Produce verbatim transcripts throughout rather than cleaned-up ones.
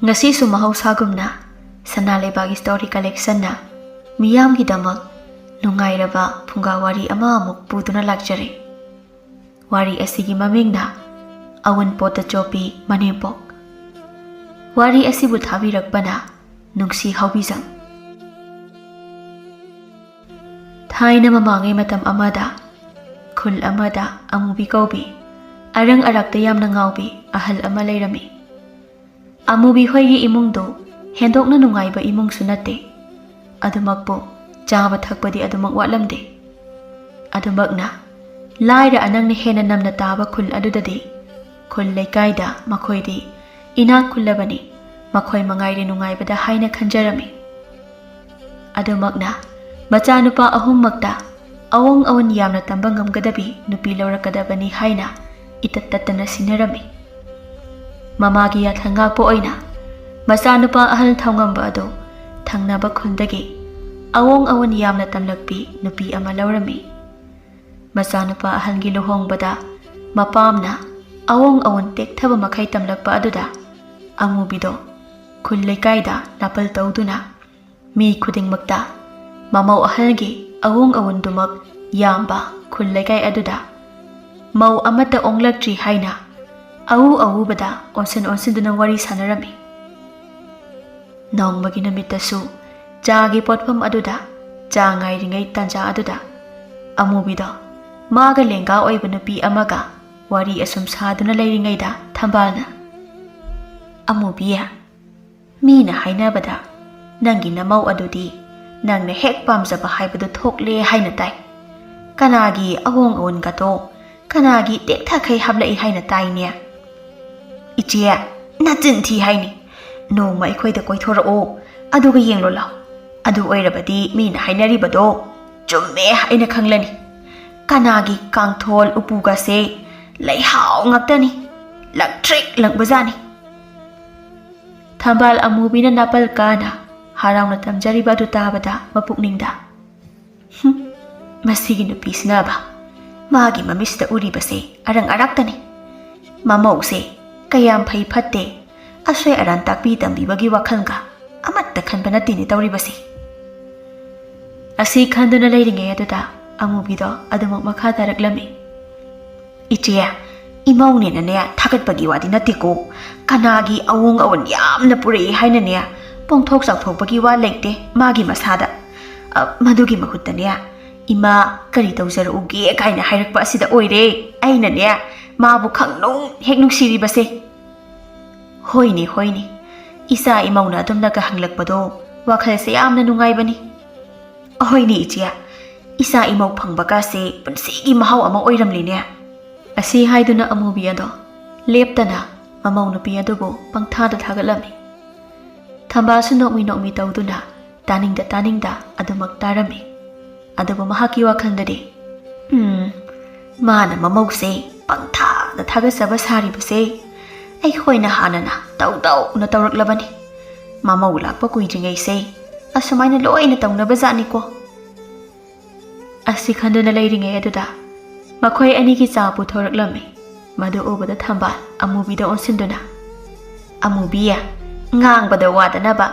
ꯉꯁꯤꯁꯨ ꯃꯍꯧꯁꯥꯒꯨꯝꯅ ꯁꯅꯥ ꯂꯩꯕꯥꯛ ꯁ꯭ꯇꯣꯔꯤ ꯀꯂꯦꯛꯁꯟꯅ ꯃꯤꯌꯥꯝꯒꯤꯗꯃꯛ ꯅꯨꯡꯉꯥꯏꯔꯕ ꯐꯨꯡꯒꯥ ꯋꯥꯔꯤ ꯑꯃ ꯑꯃꯨꯛ ꯄꯨꯗꯨꯅ ꯂꯥꯛꯆꯔꯦ꯫ ꯋꯥꯔꯤ ꯑꯁꯤꯒꯤ ꯃꯃꯤꯡꯅ ꯑꯋꯨꯟꯄꯣꯠꯇ ꯆꯣꯞꯄꯤ ꯃꯅꯦꯝꯄꯣꯛ꯫ ꯋꯥꯔꯤ ꯑꯁꯤꯕꯨ ꯊꯥꯕꯤꯔꯛꯄꯅ ꯅꯨꯡꯁꯤ ꯍꯥꯎꯕꯤꯖꯝ꯫ ꯊꯥꯏꯅ ꯃꯃꯥꯡꯉꯩ ꯃꯇꯝ ꯑꯃꯗ ꯈꯨꯜ ꯑꯃꯗ ꯑꯃꯨꯕꯤ ꯀꯧꯕꯤ, ꯑꯔꯪ ꯑꯔꯥꯛꯇ ꯌꯥꯝꯅ ꯉꯥꯎꯕꯤ ꯑꯍꯜ ꯑꯃ ꯂꯩꯔꯝꯃꯤ꯫ ꯑꯃꯨꯕꯤ ꯍꯣꯏꯒꯤ ꯏꯃꯨꯡꯗꯨ ꯍꯦꯟꯗꯣꯛꯅ ꯅꯨꯡꯉꯥꯏꯕ ꯏꯃꯨꯡꯁꯨ ꯅꯠꯇꯦ꯫ ꯑꯗꯨꯃꯛꯄꯨ ꯆꯥꯕ ꯊꯛꯄꯗꯤ ꯑꯗꯨꯃꯛ ꯋꯥꯠꯂꯝꯗꯦ꯫ ꯑꯗꯨꯃꯛꯅ ꯂꯥꯏꯔ ꯑꯅꯪꯅ ꯍꯦꯟꯅ ꯅꯝꯅ ꯇꯥꯕ ꯈꯨꯜ ꯑꯗꯨꯗꯗꯤ ꯈꯨꯜ ꯂꯩꯀꯥꯏꯗ ꯃꯈꯣꯏꯗꯤ ꯏꯅꯥꯛ ꯈꯨꯜꯂꯕꯅꯤ, ꯃꯈꯣꯏ ꯃꯉꯥꯏꯔꯦ ꯅꯨꯡꯉꯥꯏꯕꯗ ꯍꯥꯏꯅ ꯈꯟꯖꯔꯝꯃꯤ꯫ ꯑꯗꯨꯃꯛꯅ ꯃꯆꯥꯅꯨꯄꯥ ꯑꯍꯨꯝꯃꯛꯇ ꯑꯋꯣꯡ ꯑꯋꯨꯟ ꯌꯥꯝꯅ ꯇꯝꯕ ꯉꯝꯒꯗꯕꯤ ꯅꯨꯄꯤ ꯂꯧꯔꯛꯀꯗꯕꯅꯤ ꯍꯥꯏꯅ ꯏꯇꯠ ꯇꯠꯇꯅ ꯁꯤꯟꯅꯔꯝꯃꯤ꯫ ꯃꯃꯥꯒꯤ ꯌꯥꯊꯪ ꯉꯥꯛꯄ ꯑꯣꯏꯅ ꯃꯆꯥꯅꯨꯄꯥ ꯑꯍꯜ ꯊꯧꯉꯝꯕ ꯑꯗꯨ ꯊꯪꯅꯕ ꯈꯨꯜꯗꯒꯤ ꯑꯋꯣꯡ ꯑꯋꯨꯟ ꯌꯥꯝꯅ ꯇꯝꯂꯛꯄꯤ ꯅꯨꯄꯤ ꯑꯃ ꯂꯧꯔꯝꯃꯤ꯫ ꯃꯆꯥꯅꯨꯄꯥ ꯑꯍꯜꯒꯤ ꯂꯨꯍꯣꯡꯕꯗ ꯃꯄꯥꯝꯅ ꯑꯋꯣꯡ ꯑꯋꯨꯟ ꯇꯦꯛꯊꯕ ꯃꯈꯩ ꯇꯝꯂꯛꯄ ꯑꯗꯨꯗ ꯑꯃꯨꯕꯤꯗꯣ ꯈꯨꯜ ꯂꯩꯀꯥꯏꯗ ꯅꯥꯄꯜ ꯇꯧꯗꯨꯅ ꯃꯤ ꯈꯨꯗꯤꯡꯃꯛꯇ ꯃꯃꯧ ꯑꯍꯜꯒꯤ ꯑꯋꯣꯡ ꯑꯋꯨꯟꯗꯨꯃꯛ ꯌꯥꯝꯕ ꯈꯨꯜ ꯂꯩꯀꯥꯏ ꯑꯗꯨꯗ ꯃꯧ ꯑꯃꯠꯇ ꯑꯣꯡꯂꯛꯇ꯭ꯔꯤ ꯍꯥꯏꯅ ꯑꯎ ꯑꯎꯕꯗ ꯑꯣꯟꯁꯤꯟ ꯑꯣꯟꯁꯤꯟꯗꯨꯅ ꯋꯥꯔꯤ ꯁꯥꯟꯅꯔꯝꯃꯤ꯫ ꯅꯣꯡꯃꯒꯤ ꯅꯨꯃꯤꯠꯇꯁꯨ ꯆꯥꯒꯤ ꯄꯣꯠꯐꯝ ꯑꯗꯨꯗ ꯆꯥ ꯉꯥꯏꯔꯤꯉꯩ ꯇꯥꯟꯖꯥ ꯑꯗꯨꯗ ꯑꯃꯨꯕꯤꯗꯣ ꯃꯥꯒ ꯂꯦꯡꯒꯥ ꯑꯣꯏꯕ ꯅꯨꯄꯤ ꯑꯃꯒ ꯋꯥꯔꯤ ꯑꯁꯨꯝ ꯁꯥꯗꯨꯅ ꯂꯩꯔꯤꯉꯩꯗ ꯊꯝꯕꯥꯜꯅ, "ꯑꯃꯨꯕꯤ, ꯃꯤꯅ ꯍꯥꯏꯅꯕꯗ ꯅꯪꯒꯤ ꯅꯃꯧ ꯑꯗꯨꯗꯤ ꯅꯪꯅ ꯍꯦꯛ ꯄꯥꯝꯖꯕ ꯍꯥꯏꯕꯗꯨ ꯊꯣꯛꯂꯦ ꯍꯥꯏꯅ ꯇꯥꯏ꯫ ꯀꯅꯥꯒꯤ ꯑꯋꯣꯡ ꯑꯋꯨꯟꯒꯗꯣ ꯀꯅꯥꯒꯤ ꯇꯦꯛꯊꯈꯩ ꯍꯥꯞꯂꯛꯏ ꯍꯥꯏꯅ ꯇꯥꯏꯅꯦ?" "ꯏꯆꯦ, ꯅꯆꯤꯟ ꯊꯤ ꯍꯥꯏꯅꯤ꯫ ꯅꯣꯡꯃ ꯑꯩꯈꯣꯏꯗ ꯀꯣꯏꯊꯣꯔꯛꯑꯣ, ꯑꯗꯨꯒ ꯌꯦꯡꯂꯣ ꯂꯥꯎ꯫ ꯑꯗꯨ ꯑꯣꯏꯔꯕꯗꯤ ꯃꯤꯅ ꯍꯥꯏꯅꯔꯤꯕꯗꯣ ꯆꯨꯝꯃꯦ ꯍꯥꯏꯅ ꯈꯪꯂꯅꯤ꯫ ꯀꯅꯥꯒꯤ ꯀꯥꯡꯊꯣꯜ ꯎꯄꯨꯒꯁꯦ ꯂꯩꯍꯥꯎ ꯉꯥꯛꯇꯅꯤ, ꯂꯪꯇ꯭ꯔꯤꯛ ꯂꯪꯕꯖꯥꯠꯅꯤ꯫" ꯊꯝꯕꯥꯜ ꯑꯃꯨꯕꯤꯅ ꯅꯥꯄꯜ ꯀꯥꯅ ꯍꯔꯥꯎꯅ ꯇꯝꯖꯔꯤꯕ ꯑꯗꯨ ꯇꯥꯕꯗ ꯃꯄꯨꯛꯅꯤꯡꯗ, "ꯍꯨꯝ, ꯃꯁꯤꯒꯤ ꯅꯨꯄꯤꯁꯤꯅꯕ ꯃꯥꯒꯤ ꯃꯃꯤꯠꯁꯤꯗ ꯎꯔꯤꯕꯁꯦ ꯑꯔꯪ ꯑꯔꯥꯛꯇꯅꯤ꯫ ꯃꯃꯧꯁꯦ ꯀꯌꯥꯝ ꯐꯩ ꯐꯠꯇꯦ, ꯑꯁꯣꯏ ꯑꯔꯥꯟ ꯇꯥꯛꯄꯤ ꯇꯝꯕꯤꯕꯒꯤ ꯋꯥꯈꯜꯒ ꯑꯃꯠꯇ ꯈꯟꯕ ꯅꯠꯇꯦꯅꯦ ꯇꯧꯔꯤꯕꯁꯤ꯫ ꯑꯁꯤ ꯈꯟꯗꯨꯅ ꯂꯩꯔꯤꯉꯩ ꯑꯗꯨꯗ ꯑꯃꯨꯕꯤꯗꯣ ꯑꯗꯨꯃꯛ ꯃꯈꯥ ꯇꯥꯔꯛꯂꯝꯃꯤ꯫ "ꯏꯆꯦ, ꯏꯃꯧꯅꯦꯅꯅꯦ ꯊꯥꯒꯠꯄꯒꯤ ꯋꯥꯗꯤ ꯅꯠꯇꯦꯀꯣ, ꯀꯅꯥꯒꯤ ꯑꯋꯣꯡ ꯑꯋꯣꯟ ꯌꯥꯝꯅ ꯄꯨꯔꯛꯏ ꯍꯥꯏꯅꯅꯦ ꯄꯣꯡꯊꯣꯛ ꯆꯥꯎꯊꯣꯛꯄꯒꯤ ꯋꯥ ꯂꯩꯇꯦ ꯃꯥꯒꯤ ꯃꯁꯥꯗ꯫ ꯑ, ꯃꯗꯨꯒꯤ ꯃꯍꯨꯠꯇꯅꯦ, 'ꯏꯃꯥ, ꯀꯔꯤ ꯇꯧꯖꯔꯛꯎꯒꯦ?' ꯀꯥꯏꯅ ꯍꯥꯏꯔꯛꯄ ꯑꯁꯤꯗ ꯑꯣꯏꯔꯦ ꯑꯩꯅꯅꯦ ꯃꯥꯕꯨ ꯈꯪꯅꯨꯡ ꯍꯦꯛ ꯅꯨꯡꯁꯤꯔꯤꯕꯁꯦ꯫" "ꯍꯣꯏꯅꯦ, ꯍꯣꯏꯅꯦ, ꯏꯆꯥ ꯏꯃꯧꯅ ꯑꯗꯨꯝꯅꯒ ꯍꯪꯂꯛꯄꯗꯣ ꯋꯥꯈꯜꯁꯦ ꯌꯥꯝꯅ ꯅꯨꯡꯉꯥꯏꯕꯅꯤ꯫" "ꯑꯍꯣꯏꯅꯦ ꯏꯆꯦ, ꯏꯆꯥ ꯏꯃꯧ ꯐꯪꯕ ꯀꯥꯁꯦ ꯄꯨꯟꯁꯤꯒꯤ ꯃꯍꯥꯎ ꯑꯃ ꯑꯣꯏꯔꯝꯂꯤꯅꯦ꯫" ꯑꯁꯤ ꯍꯥꯏꯗꯨꯅ ꯑꯃꯨꯕꯤ ꯑꯗꯣ ꯂꯦꯞꯇꯅ ꯃꯃꯧ ꯅꯨꯄꯤ ꯑꯗꯨꯕꯨ ꯄꯪꯊꯥꯗ ꯊꯥꯒꯠꯂꯝꯃꯤ꯫ ꯊꯝꯕꯥꯜꯁꯨ ꯅꯣꯛꯃꯤ ꯅꯣꯛꯃꯤ ꯇꯧꯗꯨꯅ ꯇꯥꯅꯤꯡꯗ ꯇꯥꯅꯤꯡꯗ ꯑꯗꯨꯃꯛ ꯇꯥꯔꯝꯃꯤ꯫ ꯑꯗꯨꯕꯨ ꯃꯍꯥꯛꯀꯤ ꯋꯥꯈꯜꯗꯗꯤ, "ꯎꯝ, ꯃꯥꯅ ꯃꯃꯧꯁꯦ ꯄꯪꯊꯥꯗ ꯊꯥꯒꯠꯆꯕ ꯁꯥꯔꯤꯕꯁꯦ ꯑꯩꯈꯣꯏꯅ ꯍꯥꯟꯅꯅ ꯇꯧ ꯇꯧꯅ ꯇꯧꯔꯛꯂꯕꯅꯤ꯫ ꯃꯃꯧ ꯂꯥꯛꯄ ꯀꯨꯏꯗ꯭ꯔꯤꯉꯩꯁꯦ ꯑꯁꯨꯃꯥꯏꯅ ꯂꯣꯏꯅ ꯇꯧꯅꯕꯖꯥꯠꯅꯤꯀꯣ꯫" ꯑꯁꯤ ꯈꯟꯗꯨꯅ ꯂꯩꯔꯤꯉꯩ ꯑꯗꯨꯗ ꯃꯈꯣꯏ ꯑꯅꯤꯒꯤ ꯆꯥ ꯄꯨꯊꯣꯔꯛꯂꯝꯃꯤ꯫ ꯃꯗꯨ ꯎꯕꯗ ꯊꯝꯕꯥꯜ ꯑꯃꯨꯕꯤꯗ ꯑꯣꯟꯁꯤꯟꯗꯨꯅ, "ꯑꯃꯨꯕꯤ, ꯉꯥꯡꯕꯗ ꯋꯥꯗꯅꯕ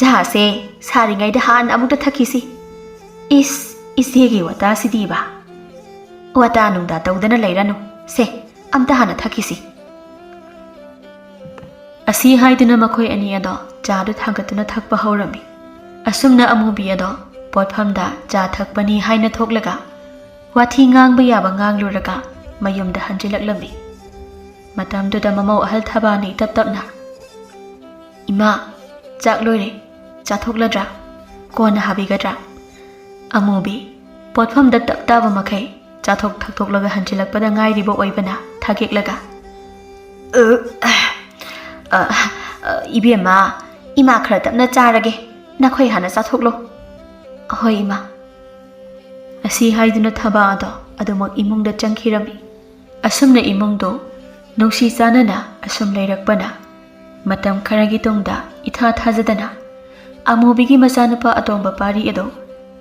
ꯆꯥꯁꯦ ꯁꯥꯔꯤꯉꯩꯗ ꯍꯥꯟꯅ ꯑꯃꯨꯛꯇ ꯊꯛꯈꯤꯁꯤ꯫" "ꯏꯁ, ꯏꯆꯦꯒꯤ ꯋꯥꯇꯥꯁꯤꯗꯤꯕ꯫ ꯋꯥꯇꯥ ꯅꯨꯡꯗꯥ ꯇꯧꯗꯅ ꯂꯩꯔꯅꯨ꯫ ꯁꯦ, ꯑꯝꯇ ꯍꯥꯟꯅ ꯊꯛꯈꯤꯁꯤ꯫" ꯑꯁꯤ ꯍꯥꯏꯗꯨꯅ ꯃꯈꯣꯏ ꯑꯅꯤ ꯑꯗꯣ ꯆꯥꯗꯨ ꯊꯥꯡꯒꯠꯇꯨꯅ ꯊꯛꯄ ꯍꯧꯔꯝꯃꯤ꯫ ꯑꯁꯨꯝꯅ ꯑꯃꯨꯕꯤ ꯑꯗꯣ ꯄꯣꯠꯐꯝꯗ ꯆꯥ ꯊꯛꯄꯅꯤ ꯍꯥꯏꯅ ꯊꯣꯛꯂꯒ ꯋꯥꯊꯤ ꯉꯥꯡꯕ ꯌꯥꯕ ꯉꯥꯡꯂꯨꯔꯒ ꯃꯌꯨꯝꯗ ꯍꯟꯖꯤꯜꯂꯛꯂꯝꯃꯤ꯫ ꯃꯇꯝꯗꯨꯗ ꯃꯃꯧ ꯑꯍꯜ ꯊꯕꯥꯅ ꯏꯇꯞ ꯇꯞꯅ, "ꯏꯃꯥ, ꯆꯥꯛ ꯂꯣꯏꯔꯦ, ꯆꯥꯊꯣꯛꯂꯗ꯭ꯔꯥ? ꯀꯣꯟꯅ ꯍꯥꯕꯤꯒꯗ꯭ꯔꯥ?" ꯑꯃꯨꯕꯤ ꯄꯣꯠꯐꯝꯗ ꯇꯞ ꯇꯥꯕ ꯃꯈꯩ ꯆꯥꯊꯣꯛ ꯊꯛꯇꯣꯛꯂꯒ ꯍꯟꯖꯤꯜꯂꯛꯄꯗ ꯉꯥꯏꯔꯤꯕ ꯑꯣꯏꯕꯅ ꯊꯥꯒꯦꯛꯂꯒ, "ꯑ, ꯑ, ꯑ, ꯏꯕꯦꯝꯃ, ꯏꯃꯥ ꯈꯔ ꯇꯞꯅ ꯆꯥꯔꯒꯦ, ꯅꯈꯣꯏ ꯍꯥꯟꯅ ꯆꯥꯊꯣꯛꯂꯣ꯫" "ꯑꯍꯣꯏ ꯏꯃꯥ꯫" ꯑꯁꯤ ꯍꯥꯏꯗꯨꯅ ꯊꯕꯥ ꯑꯗꯣ ꯑꯗꯨꯃꯛ ꯏꯃꯨꯡꯗ ꯆꯪꯈꯤꯔꯝꯃꯤ꯫ ꯑꯁꯨꯝꯅ ꯏꯃꯨꯡꯗꯣ ꯅꯨꯡꯁꯤ ꯆꯥꯟꯅꯅ ꯑꯁꯨꯝ ꯂꯩꯔꯛꯄꯅ ꯃꯇꯝ ꯈꯔꯒꯤ ꯇꯨꯡꯗ ꯏꯊꯥ ꯊꯥꯖꯗꯅ ꯑꯃꯨꯕꯤꯒꯤ ꯃꯆꯥꯅꯨꯄꯥ ꯑꯇꯣꯝꯕ ꯄꯥꯔꯤ ꯑꯗꯣ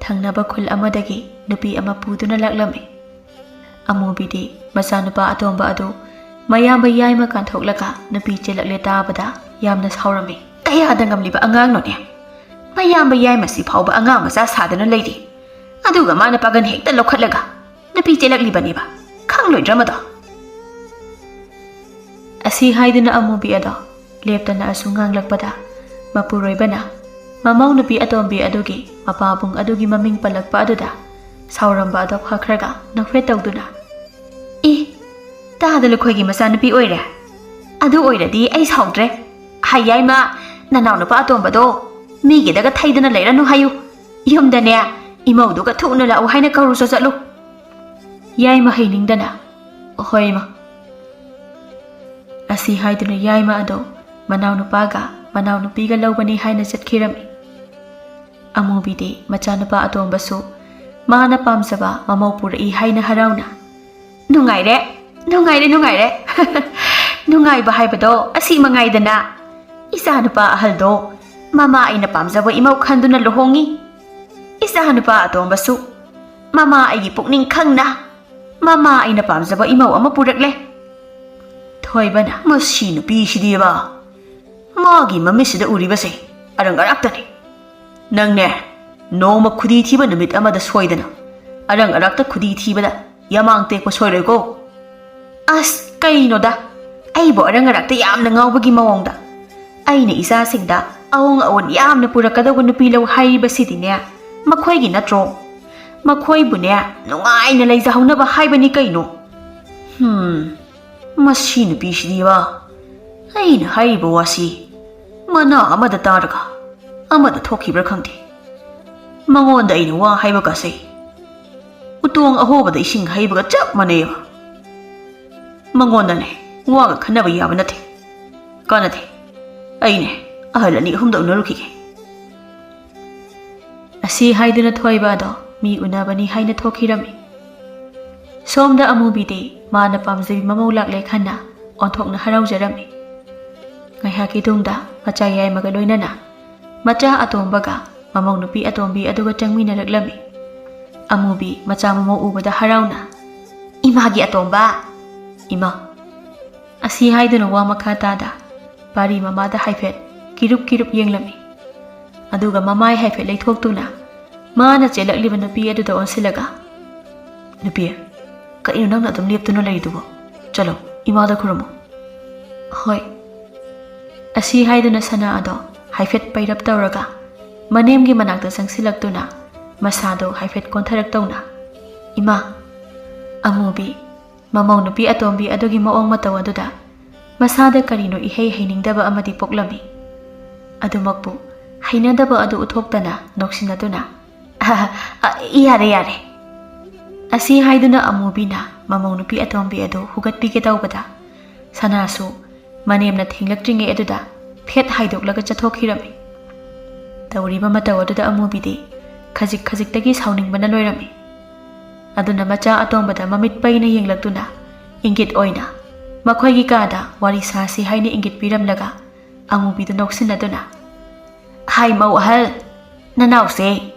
ꯊꯪꯅꯕ ꯈꯨꯜ ꯑꯃꯗꯒꯤ ꯅꯨꯄꯤ ꯑꯃ ꯄꯨꯗꯨꯅ ꯂꯥꯛꯂꯝꯃꯤ꯫ ꯑꯃꯨꯕꯤꯗꯤ ꯃꯆꯥꯅꯨꯄꯥ ꯑꯇꯣꯝꯕ ꯑꯗꯨ ꯃꯌꯥꯝꯕ ꯌꯥꯏꯃ ꯀꯥꯟꯊꯣꯛꯂꯒ ꯅꯨꯄꯤ ꯆꯦꯜꯂꯛꯂꯦ ꯇꯥꯕꯗ ꯌꯥꯝꯅ ꯁꯥꯎꯔꯝꯃꯤ꯫ "ꯀꯌꯥꯗ ꯉꯝꯂꯤꯕ ꯑꯉꯥꯡꯅꯣꯅꯦ? ꯃꯌꯥꯝꯕ ꯌꯥꯏꯃꯁꯤ ꯐꯥꯎꯕ ꯑꯉꯥꯡ ꯃꯆꯥ ꯁꯥꯗꯅ ꯂꯩꯔꯤ, ꯑꯗꯨꯒ ꯃꯥꯅ ꯄꯥꯒꯟ ꯍꯦꯛꯇ ꯂꯧꯈꯠꯂꯒ ꯅꯨꯄꯤ ꯆꯦꯜꯂꯛꯂꯤꯕꯅꯦꯕ꯫ ꯈꯪꯂꯣꯏꯗ꯭ꯔ ꯃꯗꯣ?" ꯑꯁꯤ ꯍꯥꯏꯗꯨꯅ ꯑꯃꯨꯕꯤ ꯑꯗꯣ ꯂꯦꯞꯇꯅ ꯑꯁꯨꯝ ꯉꯥꯡꯂꯛꯄꯗ, ꯃꯄꯨꯔꯣꯏꯕꯅ ꯃꯃꯧ ꯅꯨꯄꯤ ꯑꯇꯣꯝꯕꯤ ꯑꯗꯨꯒꯤ ꯃꯄꯥꯕꯨꯡ ꯑꯗꯨꯒꯤ ꯃꯃꯤꯡ ꯄꯜꯂꯛꯄ ꯑꯗꯨꯗ ꯁꯥꯎꯔꯝꯕ ꯑꯗꯣ ꯐꯈ꯭ꯔꯒ ꯅꯣꯛꯐꯦꯠ ꯇꯧꯗꯨꯅ, "ꯏ, ꯇꯥꯗ ꯂꯨꯈꯣꯏꯒꯤ ꯃꯆꯥꯅꯨꯄꯤ ꯑꯣꯏꯔꯦ꯫ ꯑꯗꯨ ꯑꯣꯏꯔꯗꯤ ꯑꯩ ꯁꯥꯎꯗ꯭ꯔꯦ꯫ ꯍꯥꯏ ꯌꯥꯏꯃ, ꯅꯅꯥꯎ ꯅꯨꯄꯥ ꯑꯇꯣꯝꯕꯗꯣ ꯃꯤꯒꯤꯗꯒ ꯊꯩꯗꯅ ꯂꯩꯔꯅꯨ ꯍꯥꯏꯌꯨ꯫ ꯌꯨꯝꯗꯅꯦ, ꯏꯃꯧꯗꯨꯒ ꯊꯨꯅ ꯂꯥꯛꯎ ꯍꯥꯏꯅ ꯀꯧꯔꯨꯆꯣ ꯆꯠꯂꯨ꯫" ꯌꯥꯏꯃ ꯍꯩꯅꯤꯡꯗꯅ, "ꯍꯣꯏ ꯏꯃꯥ꯫" ꯑꯁꯤ ꯍꯥꯏꯗꯨꯅ ꯌꯥꯏꯃ ꯑꯗꯣ ꯃꯅꯥꯎꯅꯨꯄꯥꯒ ꯃꯅꯥꯎꯅꯨꯄꯤꯒ ꯂꯧꯕꯅꯤ ꯍꯥꯏꯅ ꯆꯠꯈꯤꯔꯝꯃꯤ꯫ ꯑꯃꯨꯕꯤꯗꯤ ꯃꯆꯥꯅꯨꯄꯥ ꯑꯇꯣꯝꯕꯁꯨ ꯃꯥꯅ ꯄꯥꯝꯖꯕ ꯃꯃꯧ ꯄꯨꯔꯛꯏ ꯍꯥꯏꯅ ꯍꯔꯥꯎꯅ, "ꯅꯨꯡꯉꯥꯏꯔꯦ, ꯅꯨꯡꯉꯥꯏꯔꯦ, ꯅꯨꯡꯉꯥꯏꯔꯦ꯫ ꯅꯨꯡꯉꯥꯏꯕ ꯍꯥꯏꯕꯗꯣ ꯑꯁꯤ ꯃꯉꯥꯏꯗꯅ꯫ ꯏꯆꯥꯅꯨꯄꯥ ꯑꯍꯜꯗꯣ ꯃꯃꯥ ꯑꯩꯅ ꯄꯥꯝꯖꯕ ꯏꯃꯧ ꯈꯟꯗꯨꯅ ꯂꯨꯍꯣꯡꯉꯤ꯫ ꯏꯆꯥꯅꯨꯄꯥ ꯑꯇꯣꯝꯕꯁꯨ ꯃꯃꯥ ꯑꯩꯒꯤ ꯄꯨꯛꯅꯤꯡ ꯈꯪꯅ ꯃꯃꯥ ꯑꯩꯅ ꯄꯥꯝꯖꯕ ꯏꯃꯧ ꯑꯃ ꯄꯨꯔꯛꯂꯦ꯫" ꯊꯣꯏꯕꯅ, "ꯃꯁꯤ ꯅꯨꯄꯤꯁꯤꯗꯤꯕ, ꯃꯥꯒꯤ ꯃꯃꯤꯠꯁꯤꯗ ꯎꯔꯤꯕꯁꯦ ꯑꯔꯪ ꯑꯔꯥꯛꯇꯅꯤ꯫ ꯅꯪꯅꯦ, ꯅꯣꯡꯃ ꯈꯨꯗꯤ ꯊꯤꯕ ꯅꯨꯃꯤꯠ ꯑꯃꯗ ꯁꯣꯏꯗꯅ ꯑꯔꯪ ꯑꯔꯥꯛꯇ ꯈꯨꯗꯤ ꯊꯤꯕꯗ ꯌꯥꯃꯥꯡ ꯇꯦꯛꯄ ꯁꯣꯏꯔꯣꯏꯀꯣ꯫" "ꯑꯁ, ꯀꯩꯅꯣꯗ, ꯑꯩꯕꯨ ꯑꯔꯪ ꯑꯔꯥꯛꯇ ꯌꯥꯝꯅ ꯉꯥꯎꯕꯒꯤ ꯃꯑꯣꯡꯗ? ꯑꯩꯅ ꯏꯆꯥꯁꯤꯡꯗ ꯑꯑꯣꯡ ꯑꯑꯣꯟ ꯌꯥꯝꯅ ꯄꯨꯔꯛꯀꯗꯧꯕ ꯅꯨꯄꯤ ꯂꯧ ꯍꯥꯏꯔꯤꯕꯁꯤꯗꯤꯅꯦ, ꯃꯈꯣꯏꯒꯤ ꯅꯠꯇ꯭ꯔꯣ? ꯃꯈꯣꯏꯕꯨꯅꯦ, ꯅꯨꯡꯉꯥꯏꯅ ꯂꯩꯖꯍꯧꯅꯕ ꯍꯥꯏꯕꯅꯤ ꯀꯩꯅꯣ꯫ ꯍꯨꯝ, ꯃꯁꯤ ꯅꯨꯄꯤꯁꯤꯗꯤꯕ, ꯑꯩꯅ ꯍꯥꯏꯔꯤꯕ ꯋꯥꯁꯤ ꯃꯅꯥ ꯑꯃꯗ ꯇꯥꯔꯒ ꯑꯃꯗ ꯊꯣꯛꯈꯤꯕ꯭ꯔꯥ ꯈꯪꯗꯦ꯫ ꯃꯉꯣꯟꯗ ꯑꯩꯅ ꯋꯥ ꯍꯥꯏꯕ ꯀꯥꯁꯩ ꯎꯇꯣꯡ ꯑꯍꯣꯕꯗ ꯏꯁꯤꯡ ꯍꯩꯕꯒ ꯆꯞ ꯃꯥꯟꯅꯩꯕ꯫ ꯃꯉꯣꯟꯗꯅꯦ ꯋꯥꯒ ꯈꯟꯅꯕ ꯌꯥꯕ ꯅꯠꯇꯦ꯫ ꯀꯥꯟꯅꯗꯦ꯫ ꯑꯩꯅꯦ ꯑꯍꯜ ꯑꯅꯤ ꯑꯍꯨꯝꯗ ꯎꯅꯔꯨꯈꯤꯒꯦ꯫" ꯑꯁꯤ ꯍꯥꯏꯗꯨꯅ ꯊꯣꯏꯕ ꯑꯗꯣ ꯃꯤ ꯎꯅꯕꯅꯤ ꯍꯥꯏꯅ ꯊꯣꯛꯈꯤꯔꯝꯃꯤ꯫ ꯁꯣꯝꯗ ꯑꯃꯨꯕꯤꯗꯤ ꯃꯥꯅ ꯄꯥꯝꯖꯕꯤ ꯃꯃꯧ ꯂꯥꯛꯂꯦ ꯈꯟꯅ ꯑꯣꯟꯊꯣꯛꯅ ꯍꯔꯥꯎꯖꯔꯝꯃꯤ꯫ ꯉꯥꯏꯍꯥꯛꯀꯤ ꯇꯨꯡꯗ ꯃꯆꯥ ꯌꯥꯏꯃꯒ ꯂꯣꯏꯅꯅ ꯃꯆꯥ ꯑꯇꯣꯝꯕꯒ ꯃꯃꯧ ꯅꯨꯄꯤ ꯑꯇꯣꯝꯕꯤ ꯑꯗꯨꯒ ꯆꯪꯃꯤꯟꯅꯔꯛꯂꯝꯃꯤ꯫ ꯑꯃꯨꯕꯤ ꯃꯆꯥ ꯃꯃꯧ ꯎꯕꯗ ꯍꯔꯥꯎꯅ, "ꯏꯃꯥꯒꯤ ꯑꯇꯣꯝꯕ, ꯏꯃꯥ!" ꯑꯁꯤ ꯍꯥꯏꯗꯨꯅ ꯋꯥ ꯃꯈꯥ ꯇꯥꯗ ꯄꯥꯔꯤ ꯃꯃꯥꯗ ꯍꯥꯏꯐꯦꯠ ꯀꯤꯔꯨꯞ ꯀꯤꯔꯨꯞ ꯌꯦꯡꯂꯝꯃꯤ꯫ ꯑꯗꯨꯒ ꯃꯃꯥꯏ ꯍꯥꯏꯐꯦꯠ ꯂꯩꯊꯣꯛꯇꯨꯅ ꯃꯥꯅ ꯆꯦꯜꯂꯛꯂꯤꯕ ꯅꯨꯄꯤ ꯑꯗꯨꯗ ꯑꯣꯟꯁꯤꯜꯂꯒ, "ꯅꯨꯄꯤ, ꯀꯔꯤꯅꯣ ꯅꯪꯅ ꯑꯗꯨꯝ ꯂꯦꯞꯇꯨꯅ ꯂꯩꯔꯤꯗꯨꯕꯣ? ꯆꯠꯂꯣ, ꯏꯃꯥꯗ ꯈꯨꯔꯨꯝꯃꯣ꯫" "ꯍꯣꯏ꯫" ꯑꯁꯤ ꯍꯥꯏꯗꯨꯅ ꯁꯅꯥ ꯑꯗꯣ ꯍꯥꯏꯐꯦꯠ ꯄꯩꯔꯞ ꯇꯧꯔꯒ ꯃꯅꯦꯝꯒꯤ ꯃꯅꯥꯛꯇ ꯆꯪꯁꯤꯜꯂꯛꯇꯨꯅ ꯃꯁꯥꯗꯣ ꯍꯥꯏꯐꯦꯠ ꯀꯣꯟꯊꯔꯛꯇꯧꯅ, "ꯏꯃꯥ꯫" ꯑꯃꯨꯕꯤ, ꯃꯃꯧ ꯅꯨꯄꯤ ꯑꯇꯣꯝꯕꯤ ꯑꯗꯨꯒꯤ ꯃꯑꯣꯡ ꯃꯇꯧ ꯑꯗꯨꯗ ꯃꯁꯥꯗ ꯀꯔꯤꯅꯣ ꯏꯍꯩ ꯍꯩꯅꯤꯡꯗꯕ ꯑꯃꯗꯤ ꯄꯣꯛꯂꯝꯃꯤ꯫ ꯑꯗꯨꯃꯛꯄꯨ ꯍꯩꯅꯗꯕ ꯑꯗꯨ ꯎꯠꯊꯣꯛꯇꯅ ꯅꯣꯛꯁꯤꯟꯅꯗꯨꯅ, "ꯑ, ꯌꯥꯔꯦ, ꯌꯥꯔꯦ꯫" ꯑꯁꯤ ꯍꯥꯏꯗꯨꯅ ꯑꯃꯨꯕꯤꯅ ꯃꯃꯧ ꯅꯨꯄꯤ ꯑꯇꯣꯝꯕꯤ ꯑꯗꯨ ꯍꯨꯒꯠꯄꯤꯒꯦ ꯇꯧꯕꯗ, ꯁꯅꯥꯁꯨ ꯃꯅꯦꯝꯅ ꯊꯦꯡꯂꯛꯇ꯭ꯔꯤꯉꯩ ꯑꯗꯨꯗ ꯐꯦꯠ ꯍꯥꯏꯗꯣꯛꯂꯒ ꯆꯠꯊꯣꯛꯈꯤꯔꯝꯃꯤ꯫ ꯇꯧꯔꯤꯕ ꯃꯇꯧ ꯑꯗꯨꯗ ꯑꯃꯨꯕꯤꯗꯤ ꯈꯖꯤꯛ ꯈꯖꯤꯛꯇꯒꯤ ꯁꯥꯎꯅꯤꯡꯕꯅ ꯂꯣꯏꯔꯝꯃꯤ꯫ ꯑꯗꯨꯅ ꯃꯆꯥ ꯑꯇꯣꯝꯕꯗ ꯃꯃꯤꯠ ꯄꯩꯅ ꯌꯦꯡꯂꯛꯇꯨꯅ ꯏꯪꯒꯤꯠ ꯑꯣꯏꯅ ꯃꯈꯣꯏꯒꯤ ꯀꯥꯗ ꯋꯥꯔꯤ ꯁꯥꯁꯤ ꯍꯥꯏꯅ ꯏꯪꯒꯤꯠ ꯄꯤꯔꯝꯂꯒ ꯑꯃꯨꯕꯤꯗꯨ ꯅꯣꯛꯁꯤꯟꯅꯗꯨꯅ, "ꯍꯥꯏ ꯃꯧ ꯑꯍꯜ, ꯅꯅꯥꯎꯁꯦ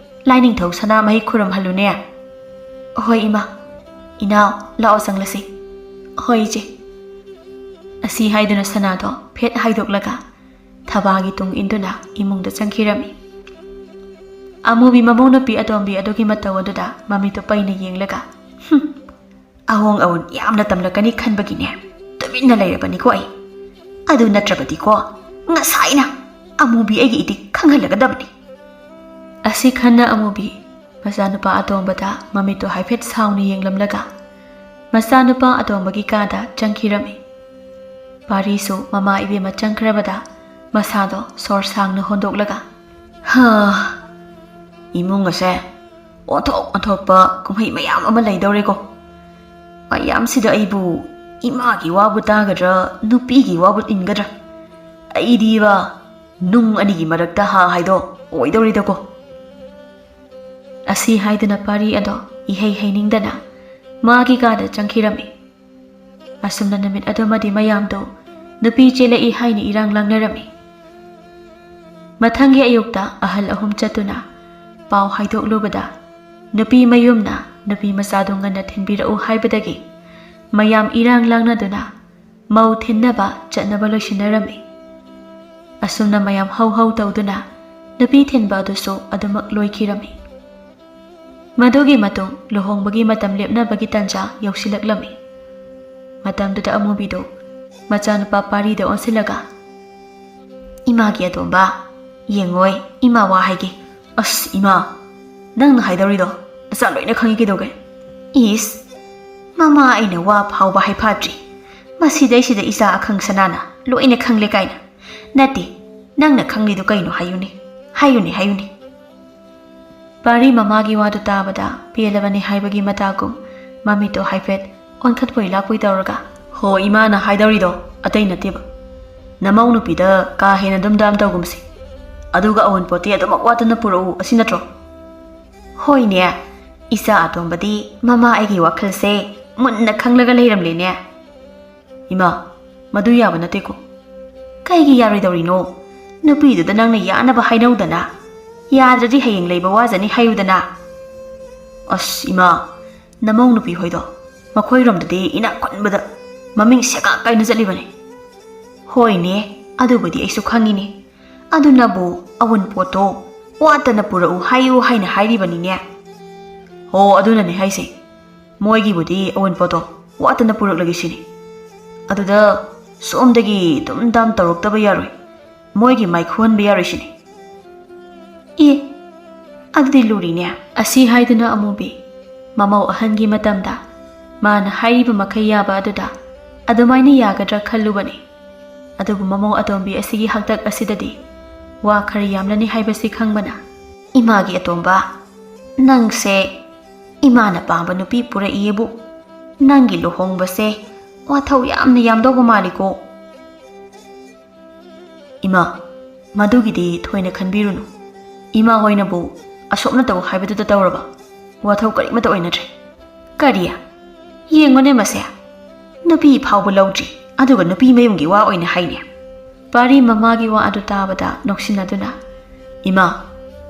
ꯂꯥꯏꯅꯤꯡꯊꯧ ꯁꯅꯥꯃꯍꯤ ꯈꯨꯔꯨꯝꯍꯜꯂꯨꯅꯦ꯫" "ꯍꯣꯏ ꯏꯃꯥ꯫" "ꯏꯅꯥꯎ, ꯂꯥꯛꯑꯣ ꯆꯪꯂꯁꯤ꯫" "ꯍꯣꯏ ꯏꯆꯦ꯫" ꯑꯁꯤ ꯍꯥꯏꯗꯨꯅ ꯁꯅꯥꯗꯣ ꯐꯦꯠ ꯍꯥꯏꯗꯣꯛꯂꯒ ꯊꯕꯥꯒꯤ ꯇꯨꯡ ꯏꯟꯗꯨꯅ ꯏꯃꯨꯡꯗ ꯆꯪꯈꯤꯔꯝꯃꯤ꯫ ꯑꯃꯨꯕꯤ ꯃꯃꯧ ꯅꯨꯄꯤ ꯑꯇꯣꯝꯕꯤ ꯑꯗꯨꯒꯤ ꯃꯇꯧ ꯑꯗꯨꯗ ꯃꯃꯤꯠꯇꯨ ꯄꯩꯅ ꯌꯦꯡꯂꯒ, "ꯍꯨꯝ, ꯑꯍꯣꯡ ꯑꯋꯣꯟ ꯌꯥꯝꯅ ꯇꯝꯂꯛꯀꯅꯤ ꯈꯟꯕꯒꯤꯅꯦ ꯇꯨꯃꯤꯟꯅ ꯂꯩꯔꯕꯅꯤꯀꯣ ꯑꯩ꯫ ꯑꯗꯨ ꯅꯠꯇ꯭ꯔꯕꯗꯤꯀꯣ ꯉꯁꯥꯏꯅ ꯑꯃꯨꯕꯤ ꯑꯩꯒꯤ ꯏꯇꯤꯛ ꯈꯪꯍꯜꯂꯒꯗꯕꯅꯤ꯫" ꯑꯁꯤ ꯈꯟꯅ ꯑꯃꯨꯕꯤ ꯃꯆꯥꯅꯨꯄꯥ ꯑꯇꯣꯝꯕꯗ ꯃꯃꯤꯠꯇꯨ ꯍꯥꯏꯐꯦꯠ ꯁꯥꯎꯅ ꯌꯦꯡꯂꯝꯂꯒ ꯃꯆꯥꯅꯨꯄꯥ ꯑꯇꯣꯝꯕꯒꯤ ꯀꯥꯗ ꯆꯪꯈꯤꯔꯝꯃꯤ꯫ ꯄꯥꯔꯤꯁꯨ ꯃꯃꯥ ꯏꯕꯦꯝꯃ ꯆꯪꯈ꯭ꯔꯕꯗ ꯃꯁꯥꯗꯣ ꯁꯣꯔ ꯁꯥꯡꯅ ꯍꯣꯟꯗꯣꯛꯂꯒ, "ꯍꯥ, ꯏꯃꯨꯡ ꯑꯁꯦ ꯑꯣꯟꯊꯣꯛ ꯑꯣꯟꯊꯣꯛꯄ ꯀꯨꯝꯍꯩ ꯃꯌꯥꯝ ꯑꯃ ꯂꯩꯗꯧꯔꯦꯀꯣ꯫ ꯃꯌꯥꯝꯁꯤꯗ ꯑꯩꯕꯨ ꯏꯃꯥꯒꯤ ꯋꯥꯕꯨ ꯇꯥꯒꯗ꯭ꯔꯥ, ꯅꯨꯄꯤꯒꯤ ꯋꯥꯕꯨ ꯏꯟꯒꯗ꯭ꯔꯥ? ꯑꯩꯗꯤꯕ ꯅꯨꯡ ꯑꯅꯤꯒꯤ ꯃꯔꯛꯇ ꯍꯥ ꯍꯥꯏꯗꯣ ꯑꯣꯏꯗꯧꯔꯤꯗꯀꯣ꯫" ꯑꯁꯤ ꯍꯥꯏꯗꯨꯅ ꯄꯥꯔꯤ ꯑꯗꯣ ꯏꯍꯩ ꯍꯩꯅꯤꯡꯗꯅ ꯃꯥꯒꯤ ꯀꯥꯗ ꯆꯪꯈꯤꯔꯝꯃꯤ꯫ ꯑꯁꯨꯝꯅ ꯅꯨꯃꯤꯠ ꯑꯗꯨꯃꯗꯤ ꯃꯌꯥꯝꯗꯣ ꯅꯨꯄꯤ ꯆꯦꯜꯂꯛꯏ ꯍꯥꯏꯅ ꯏꯔꯥꯡ ꯂꯥꯡꯅꯔꯝꯃꯤ꯫ ꯃꯊꯪꯒꯤ ꯑꯌꯨꯛꯇ ꯑꯍꯜ ꯑꯍꯨꯝ ꯆꯠꯇꯨꯅ ꯄꯥꯎ ꯍꯥꯏꯗꯣꯛꯂꯨꯕꯗ, ꯅꯨꯄꯤ ꯃꯌꯨꯝꯅ ꯅꯨꯄꯤ ꯃꯆꯥꯗꯨ ꯉꯟꯅ ꯊꯤꯟꯕꯤꯔꯛꯎ ꯍꯥꯏꯕꯗꯒꯤ ꯃꯌꯥꯝ ꯏꯔꯥꯡ ꯂꯥꯡꯅꯗꯨꯅ ꯃꯧ ꯊꯤꯟꯅꯕ ꯆꯠꯅꯕ ꯂꯣꯏꯁꯤꯟꯅꯔꯝꯃꯤ꯫ ꯑꯁꯨꯝꯅ ꯃꯌꯥꯝ ꯍꯧ ꯍꯧ ꯇꯧꯗꯨꯅ ꯅꯨꯄꯤ ꯊꯤꯟꯕ ꯑꯗꯨꯁꯨ ꯑꯗꯨꯃꯛ ꯂꯣꯏꯈꯤꯔꯝꯃꯤ꯫ ꯃꯗꯨꯒꯤ ꯃꯇꯨꯡ ꯂꯨꯍꯣꯡꯕꯒꯤ ꯃꯇꯝ ꯂꯦꯞꯅꯕꯒꯤ ꯇꯥꯟꯖꯥ ꯌꯧꯁꯤꯜꯂꯛꯂꯝꯃꯤ꯫ ꯃꯇꯝꯗꯨꯗ ꯑꯃꯨꯕꯤꯗꯨ ꯃꯆꯥꯅꯨꯄꯥ ꯄꯥꯔꯤꯗ ꯑꯣꯟꯁꯤꯜꯂꯒ, "ꯏꯃꯥꯒꯤ ꯑꯇꯣꯝꯕ, ꯌꯦꯡꯉꯣꯏ, ꯏꯃꯥ ꯋꯥ ꯍꯥꯏꯒꯦ꯫" "ꯑꯁ ꯏꯃꯥ, ꯅꯪꯅ ꯍꯥꯏꯗꯧꯔꯤꯗꯣ ꯅꯆꯥ ꯂꯣꯏꯅ ꯈꯪꯉꯤ ꯀꯩꯗꯧꯒꯦ?" "ꯏꯁ, ꯃꯃꯥ ꯑꯩꯅ ꯋꯥ ꯐꯥꯎꯕ ꯍꯥꯏꯐꯥꯠꯇ꯭ꯔꯤ, ꯃꯁꯤꯗꯩꯁꯤꯗ ꯏꯆꯥ ꯑꯈꯪ ꯁꯅꯥꯅ ꯂꯣꯏꯅ ꯈꯪꯂꯦ ꯀꯥꯏꯅ꯫ ꯅꯠꯇꯦ, ꯅꯪꯅ ꯈꯪꯂꯤꯗꯨ ꯀꯩꯅꯣ ꯍꯥꯏꯌꯨꯅꯦ, ꯍꯥꯏꯌꯨꯅꯦ, ꯍꯥꯏꯌꯨꯅꯦ꯫" ꯄꯥꯔꯤ ꯃꯃꯥꯒꯤ ꯋꯥꯗꯨ ꯇꯥꯕꯗ ꯄꯦꯜꯂꯕꯅꯤ ꯍꯥꯏꯕꯒꯤ ꯃꯇꯥꯒꯨꯝ ꯃꯃꯤꯠꯇꯣ ꯍꯥꯏꯐꯦꯠ ꯑꯣꯟꯈꯠꯄꯣꯏ ꯂꯥꯛꯄꯣꯏ ꯇꯧꯔꯒ, "ꯍꯣ, ꯏꯃꯥꯅ ꯍꯥꯏꯗꯧꯔꯤꯗꯣ ꯑꯇꯩ ꯅꯠꯇꯦꯕ꯫ ꯅꯃꯧ ꯅꯨꯄꯤꯗ ꯀꯥ ꯍꯦꯟꯅ ꯗꯨꯝ ꯗꯥꯝ ꯇꯧꯒꯨꯝꯁꯤ꯫ ꯑꯗꯨꯒ ꯑꯑꯣꯟꯄꯣꯠꯇꯤ ꯑꯗꯨꯃꯛ ꯋꯥꯠꯇꯅ ꯄꯨꯔꯛꯎ, ꯑꯁꯤ ꯅꯠꯇ꯭ꯔꯣ?" "ꯍꯣꯏꯅꯦ, ꯏꯆꯥ ꯑꯇꯣꯝꯕꯗꯤ ꯃꯃꯥ ꯑꯩꯒꯤ ꯋꯥꯈꯜꯁꯦ ꯃꯨꯟꯅ ꯈꯪꯂꯒ ꯂꯩꯔꯝꯂꯦꯅꯦ꯫" "ꯏꯃꯥ, ꯃꯗꯨ ꯌꯥꯕ ꯅꯠꯇꯦꯀꯣ꯫" "ꯀꯩꯒꯤ ꯌꯥꯔꯣꯏꯗꯧꯔꯤꯅꯣ? ꯅꯨꯄꯤꯗꯨꯗ ꯅꯪꯅ ꯌꯥꯅꯕ ꯍꯥꯏꯅꯧꯗꯅ꯫ ꯌꯥꯗ꯭ꯔꯗꯤ ꯍꯌꯦꯡ ꯂꯩꯕ ꯋꯥꯖꯅꯤ ꯍꯥꯏꯌꯨꯗꯅ꯫" "ꯑꯁ ꯏꯃꯥ, ꯅꯃꯧ ꯅꯨꯄꯤ ꯍꯣꯏꯗꯣ ꯃꯈꯣꯏꯔꯣꯝꯗꯗꯤ ꯏꯅꯥꯛ ꯈꯨꯟꯕꯗ ꯃꯃꯤꯡ ꯁꯦꯒꯥꯛ ꯀꯥꯏꯅ ꯆꯠꯂꯤꯕꯅꯤ꯫" "ꯍꯣꯏꯅꯦ, ꯑꯗꯨꯕꯨꯗꯤ ꯑꯩꯁꯨ ꯈꯪꯉꯤꯅꯦ꯫ ꯑꯗꯨꯅꯕꯨ ꯑꯋꯨꯟꯄꯣꯠꯇꯣ ꯋꯥꯠꯇꯅ ꯄꯨꯔꯛꯎ ꯍꯥꯏꯌꯨ ꯍꯥꯏꯅ ꯍꯥꯏꯔꯤꯕꯅꯤꯅꯦ꯫" "ꯍꯣ, ꯑꯗꯨꯅꯅꯦ ꯍꯥꯏꯁꯦ꯫ ꯃꯣꯏꯒꯤꯕꯨꯗꯤ ꯑꯋꯨꯟꯄꯣꯠꯇꯣ ꯋꯥꯠꯇꯅ ꯄꯨꯔꯛꯂꯒꯦ ꯁꯤꯅꯤ꯫ ꯑꯗꯨꯗ ꯁꯣꯝꯗꯒꯤ ꯗꯨꯝ ꯗꯥꯝ ꯇꯧꯔꯛꯇꯕ ꯌꯥꯔꯣꯏ꯫ ꯃꯣꯏꯒꯤ ꯃꯥꯏ ꯈꯨꯍꯟꯕ ꯌꯥꯔꯣꯏ ꯁꯤꯅꯤ꯫" "ꯑꯦ, ꯑꯗꯨꯗꯤ ꯂꯨꯔꯤꯅꯦ꯫" ꯑꯁꯤ ꯍꯥꯏꯗꯨꯅ ꯑꯃꯨꯕꯤ ꯃꯃꯧ ꯑꯍꯟꯒꯤ ꯃꯇꯝꯗ ꯃꯥꯅ ꯍꯥꯏꯔꯤꯕ ꯃꯈꯩ ꯌꯥꯕ ꯑꯗꯨꯗ ꯑꯗꯨꯃꯥꯏꯅ ꯌꯥꯒꯗ꯭ꯔꯥ ꯈꯜꯂꯨꯕꯅꯤ꯫ ꯑꯗꯨꯕꯨ ꯃꯃꯧ ꯑꯇꯣꯝꯕꯤ ꯑꯁꯤꯒꯤ ꯍꯥꯛꯇꯛ ꯑꯁꯤꯗꯗꯤ ꯋꯥ ꯈꯔ ꯌꯥꯝꯂꯅꯤ ꯍꯥꯏꯕꯁꯤ ꯈꯪꯕꯅ, "ꯏꯃꯥꯒꯤ ꯑꯇꯣꯝꯕ, ꯅꯪꯁꯦ ꯏꯃꯥꯅ ꯄꯥꯝꯕ ꯅꯨꯄꯤ ꯄꯨꯔꯛꯏꯌꯦꯕꯨ, ꯅꯪꯒꯤ ꯂꯨꯍꯣꯡꯕꯁꯦ ꯋꯥꯊꯧ ꯌꯥꯝꯅ ꯌꯥꯝꯗꯧꯕ ꯃꯥꯜꯂꯤꯀꯣ꯫" "ꯏꯃꯥ, ꯃꯗꯨꯒꯤꯗꯤ ꯊꯣꯏꯅ ꯈꯟꯕꯤꯔꯨꯅꯨ꯫ ꯏꯃꯥ ꯍꯣꯏꯅꯕꯨ ꯑꯁꯣꯛꯅ ꯇꯧ ꯍꯥꯏꯕꯗꯨꯗ ꯇꯧꯔꯕ꯫ ꯋꯥꯊꯧ ꯀꯔꯤꯃꯠꯇ ꯑꯣꯏꯅꯗ꯭ꯔꯦ꯫" "ꯀꯔꯤ? ꯌꯦꯡꯉꯨꯅꯦ ꯃꯁꯦ, ꯅꯨꯄꯤ ꯐꯥꯎꯕ ꯂꯧꯗ꯭ꯔꯤ, ꯑꯗꯨꯒ ꯅꯨꯄꯤ ꯃꯌꯨꯝꯒꯤ ꯋꯥ ꯑꯣꯏꯅ ꯍꯥꯏꯅꯦ꯫" ꯄꯥꯔꯤ ꯃꯃꯥꯒꯤ ꯋꯥ ꯑꯗꯨ ꯇꯥꯕꯗ ꯅꯣꯛꯁꯤꯟꯅꯗꯨꯅ, "ꯏꯃꯥ,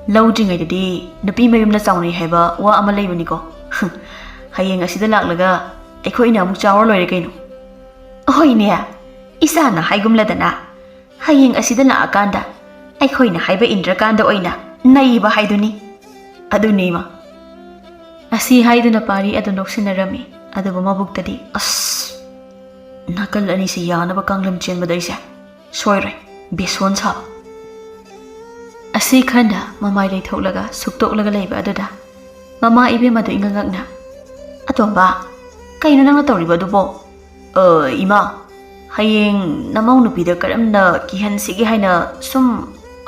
ꯂꯧꯗ꯭ꯔꯤꯉꯩꯗꯗꯤ ꯅꯨꯄꯤ ꯃꯌꯨꯝꯅ ꯆꯥꯎꯅꯩ ꯍꯥꯏꯕ ꯋꯥ ꯑꯃ ꯂꯩꯕꯅꯤꯀꯣ꯫ ꯍꯌꯦꯡ ꯑꯁꯤꯗ ꯂꯥꯛꯂꯒ ꯑꯩꯈꯣꯏꯅ ꯑꯃꯨꯛ ꯆꯥꯎꯔ ꯂꯣꯏꯔꯦ ꯀꯩꯅꯣ꯫" "ꯍꯣꯏꯅꯦ, ꯏꯆꯥꯅ ꯍꯥꯏꯒꯨꯝꯂꯗꯅ ꯍꯌꯦꯡ ꯑꯁꯤꯗ ꯂꯥꯛꯑꯀꯥꯟꯗ ꯑꯩꯈꯣꯏꯅ ꯍꯥꯏꯕ ꯏꯟꯗ꯭ꯔꯀꯥꯟꯗ ꯑꯣꯏꯅ ꯅꯩꯕ ꯍꯥꯏꯗꯨꯅꯤ꯫ ꯑꯗꯨꯅꯤ ꯏꯃꯥ꯫ ꯑꯁꯤ ꯍꯥꯏꯗꯨꯅ ꯄꯥꯔꯤ ꯑꯗꯨ ꯅꯣꯛꯁꯤꯟꯅꯔꯝꯃꯤ, ꯑꯗꯨꯕꯨ ꯃꯕꯨꯛꯇꯗꯤ, "ꯑꯁ, ꯅꯥꯀꯜ ꯑꯅꯤꯁꯤ ꯌꯥꯅꯕ ꯀꯥꯡꯂꯝ ꯆꯦꯟꯕꯗ ꯑꯩꯁꯦ ꯁꯣꯏꯔꯣꯏ, ꯕꯦꯁꯣꯟ ꯁꯥꯕ"꯫ ꯑꯁꯤ ꯈꯟꯗ ꯃꯃꯥꯏ ꯂꯩꯊꯣꯛꯂꯒ ꯁꯨꯛꯇꯣꯛꯂꯒ ꯂꯩꯕ ꯑꯗꯨꯗ ꯃꯃꯥ ꯏꯕꯦꯝ ꯑꯗꯨ ꯏꯉꯛ ꯉꯛꯅ, "ꯑꯇꯣꯝꯕ, ꯀꯩꯅꯣ ꯅꯪꯅ ꯇꯧꯔꯤꯕ ꯑꯗꯨꯕꯣ?" "ꯑ, ꯏꯃꯥ, ꯍꯌꯦꯡ ꯅꯃꯧ ꯅꯨꯄꯤꯗ ꯀꯔꯝꯅ ꯀꯤꯍꯟꯁꯤꯒꯦ ꯍꯥꯏꯅ ꯁꯨꯝ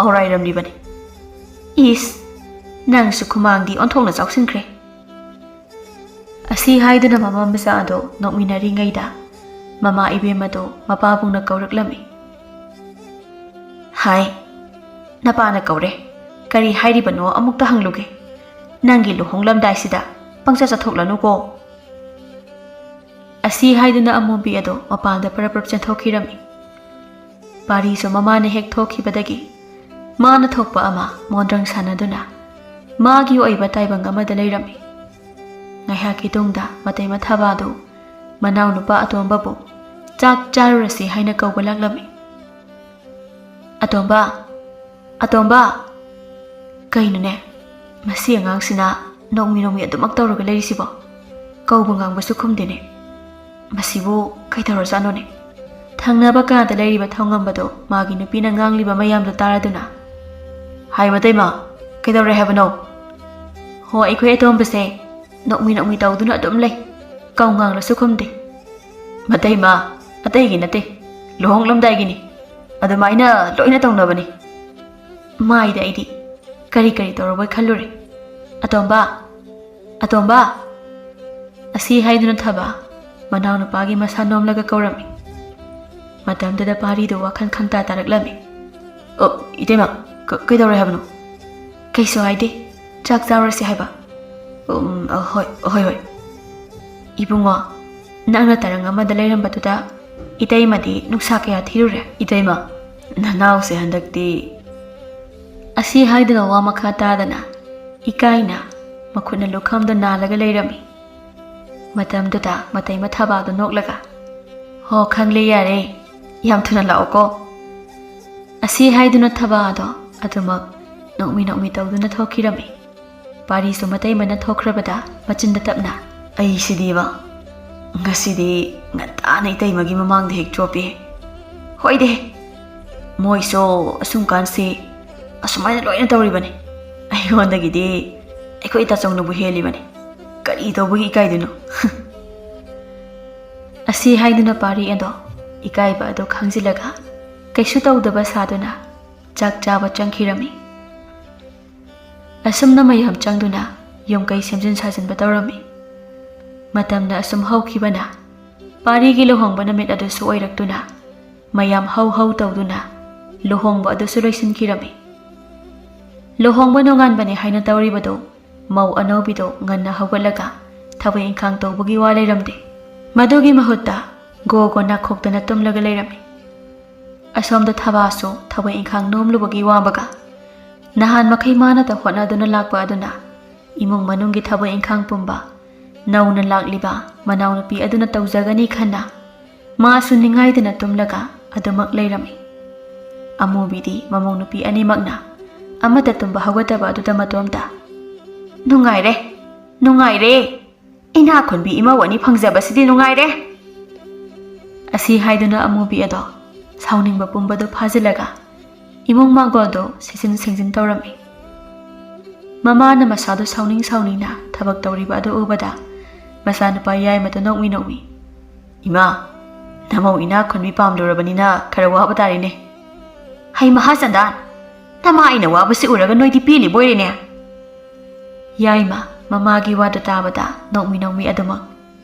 ꯑꯧꯔꯥꯏꯔꯝꯂꯤꯕꯅꯤ"꯫ "ꯏꯁ, ꯅꯪꯁꯨ ꯈꯨꯃꯥꯡꯗꯤ ꯑꯣꯟꯊꯣꯛꯅ ꯆꯥꯎꯁꯤꯟꯈ꯭ꯔꯦ"꯫ ꯑꯁꯤ ꯍꯥꯏꯗꯨꯅ ꯃꯃꯥ ꯃꯆꯥ ꯑꯗꯨ ꯅꯣꯛꯃꯤꯟꯅꯔꯤꯉꯩꯗ ꯃꯃꯥ ꯏꯕꯦꯝ ꯑꯗꯨ ꯃꯄꯥꯕꯨꯡꯅ ꯀꯧꯔꯛꯂꯝꯃꯤ꯫ "ꯍꯥꯏ, ꯅꯄꯥꯅ ꯀꯧꯔꯦ꯫ ꯀꯔꯤ ꯍꯥꯏꯔꯤꯕꯅꯣ ꯑꯃꯨꯛꯇ ꯍꯪꯂꯨꯒꯦ꯫ ꯅꯪꯒꯤ ꯂꯨꯍꯣꯡꯂꯝꯗꯥꯏꯁꯤꯗ ꯄꯪꯆꯠ ꯆꯠꯊꯣꯛꯂꯅꯨꯀꯣ"꯫ ꯑꯁꯤ ꯍꯥꯏꯗꯨꯅ ꯑꯃꯣꯝꯕꯤ ꯑꯗꯨ ꯃꯄꯥꯟꯗ ꯄꯔꯞ ꯄꯔꯞ ꯆꯦꯟꯊꯣꯛꯈꯤꯔꯝꯃꯤ꯫ ꯄꯥꯔꯤꯁꯨ ꯃꯃꯥꯅ ꯍꯦꯛ ꯊꯣꯛꯈꯤꯕꯗꯒꯤ ꯃꯥꯅ ꯊꯣꯛꯄ ꯑꯃ ꯃꯣꯟꯗ꯭ꯔꯪ ꯁꯥꯟꯅꯗꯨꯅ ꯃꯥꯒꯤ ꯑꯣꯏꯕ ꯇꯥꯏꯕꯪ ꯑꯃꯗ ꯂꯩꯔꯝꯃꯤ꯫ ꯉꯥꯏꯍꯥꯛꯀꯤ ꯇꯨꯡꯗ ꯃꯇꯩ ꯃꯊꯥꯕꯥꯗꯨ ꯃꯅꯥꯎꯅꯨꯄꯥ ꯑꯇꯣꯝꯕꯕꯨ ꯆꯥꯛ ꯆꯥꯔꯨꯔꯁꯤ ꯍꯥꯏꯅ ꯀꯧꯕ ꯂꯥꯛꯂꯝꯃꯤ꯫ "ꯑꯇꯣꯝꯕ, ꯑꯇꯣꯝꯕ!" "ꯀꯩꯅꯣꯅꯦ, ꯃꯁꯤ ꯑꯉꯥꯡꯁꯤꯅ ꯅꯣꯡꯃꯤ ꯅꯣꯡꯃꯤ ꯑꯗꯨꯃꯛ ꯇꯧꯔꯒ ꯂꯩꯔꯤꯁꯤꯕꯣ? ꯀꯧꯕ ꯉꯥꯡꯕꯁꯨ ꯈꯨꯝꯗꯦꯅꯦ꯫ ꯃꯁꯤꯕꯨ ꯀꯩꯗꯧꯔꯖꯥꯠꯅꯣꯅꯦ?" ꯊꯪꯅꯕ ꯀꯥꯗ ꯂꯩꯔꯤꯕ ꯊꯧꯉꯝꯕꯗꯣ ꯃꯥꯒꯤ ꯅꯨꯄꯤꯅ ꯉꯥꯡꯂꯤꯕ ꯃꯌꯥꯝꯗꯨ ꯇꯥꯔꯗꯨꯅ, "ꯍꯥꯏ ꯃꯇꯩꯃ, ꯀꯩꯗꯧꯔꯦ ꯍꯥꯏꯕꯅꯣ?" "ꯍꯣ, ꯑꯩꯈꯣꯏ ꯑꯇꯣꯝꯕꯁꯦ ꯅꯣꯛꯃꯤ ꯅꯣꯛꯃꯤ ꯇꯧꯗꯨꯅ ꯑꯗꯨꯝ ꯂꯩ꯫ ꯀꯧ ꯉꯥꯡꯂꯁꯨ ꯈꯨꯝꯗꯦ"꯫ "ꯃꯇꯩꯃ, ꯑꯇꯩꯒꯤ ꯅꯠꯇꯦ, ꯂꯨꯍꯣꯡꯂꯝꯗꯥꯏꯒꯤꯅꯤ꯫ ꯑꯗꯨꯃꯥꯏꯅ ꯂꯣꯏꯅ ꯇꯧꯅꯕꯅꯤ"꯫ ꯃꯥꯏꯗ ꯑꯩꯗꯤ ꯀꯔꯤ ꯀꯔꯤ ꯇꯧꯔꯕꯣꯏ ꯈꯜꯂꯨꯔꯦ꯫ "ꯑꯇꯣꯝꯕ! ꯑꯇꯣꯝꯕ!" ꯑꯁꯤ ꯍꯥꯏꯗꯨꯅ ꯊꯕ ꯃꯅꯥꯎꯅꯨꯄꯥꯒꯤ ꯃꯁꯥ ꯅꯣꯝꯂꯒ ꯀꯧꯔꯝꯃꯤ꯫ ꯃꯇꯝꯗꯨꯗ ꯄꯥꯔꯤꯗꯨ ꯋꯥꯈꯜ ꯈꯪꯇꯥ ꯇꯥꯔꯛꯂꯝꯃꯤ꯫ "ꯑꯣ, ꯏꯇꯩꯃ, ꯀ-, ꯀꯩꯗꯧꯔꯦ ꯍꯥꯏꯕꯅꯣ?" "ꯀꯩꯁꯨ ꯍꯥꯏꯗꯦ, ꯆꯥꯛ ꯆꯥꯔꯨꯔꯁꯤ ꯍꯥꯏꯕ"꯫ "ꯎꯝ, ꯑ, ꯍꯣꯏ, ꯍꯣꯏ, ꯍꯣꯏ"꯫ "ꯏꯕꯨꯡꯉꯣ, ꯅꯪꯅ ꯇꯔꯪ ꯑꯃꯗ ꯂꯩꯔꯝꯕꯗꯨꯗ ꯏꯇꯩꯃꯗꯤ ꯅꯨꯡꯁꯥ ꯀꯌꯥ ꯊꯤꯔꯨꯔꯦ"꯫ "ꯏꯇꯩꯃ, ꯅꯅꯥꯎꯁꯦ ꯍꯟꯗꯛꯇꯤ"꯫ ꯑꯁꯤ ꯍꯥꯏꯗꯨꯅ ꯋꯥ ꯃꯈꯥ ꯇꯥꯗꯅ ꯏꯀꯥꯏꯅ ꯃꯈꯨꯠꯅ ꯂꯨꯈꯝꯗꯨ ꯅꯥꯜꯂꯒ ꯂꯩꯔꯝꯃꯤ꯫ ꯃꯇꯝꯗꯨꯗ ꯃꯇꯩ ꯃꯊꯥꯕꯥꯗꯨ ꯅꯣꯛꯂꯒ, "ꯍꯣ, ꯈꯪꯂꯦ, ꯌꯥꯔꯦ, ꯌꯥꯝ ꯊꯨꯅ ꯂꯥꯛꯑꯣꯀꯣ"꯫ ꯑꯁꯤ ꯍꯥꯏꯗꯨꯅ ꯊꯕꯥꯗꯣ ꯑꯗꯨꯃꯛ ꯅꯣꯛꯃꯤ ꯅꯣꯛꯃꯤ ꯇꯧꯗꯨꯅ ꯊꯣꯛꯈꯤꯔꯝꯃꯤ꯫ ꯄꯥꯔꯤꯁꯨ ꯃꯇꯩ ꯃꯅ ꯊꯣꯛꯈ꯭ꯔꯕꯗ ꯃꯆꯤꯟꯗ ꯇꯞꯅ, "ꯑꯩꯁꯤꯗꯤꯕ, ꯉꯁꯤꯗꯤ ꯉꯟꯇꯥꯅ ꯏꯇꯩꯃꯒꯤ ꯃꯃꯥꯡꯗ ꯍꯦꯛ ꯆꯣꯞꯄꯤ꯫ ꯍꯣꯏꯗꯦ, ꯃꯣꯏꯁꯨ ꯑꯁꯨꯝ ꯀꯥꯟꯁꯤ ꯑꯁꯨꯃꯥꯏꯅ ꯂꯣꯏꯅ ꯇꯧꯔꯤꯕꯅꯤ꯫ ꯑꯩꯉꯣꯟꯗꯒꯤꯗꯤ ꯑꯩꯈꯣꯏ ꯇꯥꯆꯧꯅꯕꯨ ꯍꯦꯜꯂꯤꯕꯅꯤ꯫ ꯀꯔꯤ ꯇꯧꯕꯒꯤ ꯏꯀꯥꯏꯗꯣꯏꯅꯣ?" ꯑꯁꯤ ꯍꯥꯏꯗꯨꯅ ꯄꯥꯔꯤ ꯑꯗꯣ ꯏꯀꯥꯏꯕ ꯑꯗꯨ ꯈꯪꯖꯤꯜꯂꯒ ꯀꯩꯁꯨ ꯇꯧꯗꯕ ꯁꯥꯗꯨꯅ ꯆꯥꯛ ꯆꯥꯕ ꯆꯪꯈꯤꯔꯝꯃꯤ꯫ ꯑꯁꯨꯝꯅ ꯃꯌꯥꯝ ꯆꯪꯗꯨꯅ ꯌꯨꯝ ꯀꯩ ꯁꯦꯝꯖꯤꯟ ꯁꯥꯖꯤꯟꯕ ꯇꯧꯔꯝꯃꯤ꯫ ꯃꯇꯝꯅ ꯑꯁꯨꯝ ꯍꯧꯈꯤꯕꯅ ꯄꯥꯔꯤꯒꯤ ꯂꯨꯍꯣꯡꯕ ꯅꯨꯃꯤꯠ ꯑꯗꯨꯁꯨ ꯑꯣꯏꯔꯛꯇꯨꯅ ꯃꯌꯥꯝ ꯍꯧ ꯍꯧ ꯇꯧꯗꯨꯅ ꯂꯨꯍꯣꯡꯕ ꯑꯗꯨꯁꯨ ꯂꯣꯏꯁꯤꯟꯈꯤꯔꯝꯃꯤ꯫ ꯂꯨꯍꯣꯡꯕ ꯅꯣꯡꯉꯥꯟꯕꯅꯤ ꯍꯥꯏꯅ ꯇꯧꯔꯤꯕꯗꯨ ꯃꯧ ꯑꯅꯧꯕꯤꯗꯨ ꯉꯟꯅ ꯍꯧꯒꯠꯂꯒ ꯊꯕꯛ ꯏꯪꯈꯥꯡ ꯇꯧꯕꯒꯤ ꯋꯥ ꯂꯩꯔꯝꯗꯦ꯫ ꯃꯗꯨꯒꯤ ꯃꯍꯨꯠꯇ ꯒꯣ ꯒꯣ ꯅꯥꯈꯣꯛꯇꯅ ꯇꯨꯝꯂꯒ ꯂꯩꯔꯝꯃꯤ꯫ ꯑꯁꯣꯝꯗ ꯊꯕꯥꯁꯨ ꯊꯕꯛ ꯏꯪꯈꯥꯡ ꯅꯣꯝꯂꯨꯕꯒꯤ ꯋꯥꯕꯒ ꯅꯍꯥꯟ ꯃꯈꯩ ꯃꯥꯅꯇ ꯍꯣꯠꯅꯗꯨꯅ ꯂꯥꯛꯄ ꯑꯗꯨꯅ ꯏꯃꯨꯡ ꯃꯅꯨꯡꯒꯤ ꯊꯕꯛ ꯏꯪꯈꯥꯡ ꯄꯨꯝꯕ ꯅꯧꯅ ꯂꯥꯛꯂꯤꯕ ꯃꯅꯥꯎꯅꯨꯄꯤ ꯑꯗꯨꯅ ꯇꯧꯖꯒꯅꯤ ꯈꯟꯅ ꯃꯥꯁꯨ ꯅꯤꯡꯉꯥꯏꯗꯅ ꯇꯨꯝꯂꯒ ꯑꯗꯨꯃꯛ ꯂꯩꯔꯝꯃꯤ꯫ ꯑꯃꯨꯕꯤꯗꯤ ꯃꯃꯧ ꯅꯨꯄꯤ ꯑꯅꯤꯃꯛꯅ ꯑꯃꯠꯇ ꯇꯨꯝꯕ ꯍꯧꯒꯠꯇꯕ ꯑꯗꯨꯗ ꯃꯇꯣꯝꯇ, "ꯅꯨꯡꯉꯥꯏꯔꯦ, ꯅꯨꯡꯉꯥꯏꯔꯦ꯫ ꯏꯅꯥꯛ ꯈꯨꯟꯕꯤ ꯏꯃꯧ ꯑꯅꯤ ꯐꯪꯖꯕꯁꯤꯗꯤ ꯅꯨꯡꯉꯥꯏꯔꯦ!" ꯑꯁꯤ ꯍꯥꯏꯗꯨꯅ ꯑꯃꯨꯕꯤ ꯑꯗꯣ ꯁꯥꯎꯅꯤꯡꯕ ꯄꯨꯝꯕꯗꯨ ꯐꯥꯖꯤꯜꯂꯒ ꯏꯃꯨꯡ ꯃꯥꯡꯒꯣꯜꯗꯨ ꯁꯤꯖꯤꯟ ꯁꯦꯡꯖꯤꯟ ꯇꯧꯔꯝꯃꯤ꯫ ꯃꯃꯥꯅ ꯃꯁꯥꯗꯨ ꯁꯥꯎꯅꯤꯡ ꯁꯥꯎꯅꯤꯡꯅ ꯊꯕꯛ ꯇꯧꯔꯤꯕ ꯑꯗꯨ ꯎꯕꯗ ꯃꯆꯥꯅꯨꯄꯥ ꯌꯥꯏꯃꯗꯨ ꯅꯣꯛꯃꯤ ꯅꯣꯛꯃꯤ, "ꯏꯃꯥ, ꯅꯃꯧ ꯏꯅꯥꯛ ꯈꯨꯟꯕꯤ ꯄꯥꯝꯂꯨꯔꯕꯅꯤꯅ ꯈꯔ ꯋꯥꯕ ꯇꯥꯔꯦꯅꯦ꯫ ꯍꯩ ꯃꯍꯥꯆꯟꯗꯥꯟ, ꯅꯃꯥ ꯑꯩꯅ ꯋꯥꯕꯁꯤ ꯎꯔꯒ ꯅꯣꯏꯗꯤ ꯄꯦꯜꯂꯤꯕꯣꯏꯔꯦꯅꯦ!" ꯌꯥꯏꯃ ꯃꯃꯥꯒꯤ ꯋꯥꯗꯨ ꯇꯥꯕꯗ ꯅꯣꯛꯃꯤ ꯅꯣꯛꯃꯤ ꯑꯗꯨꯃꯛ,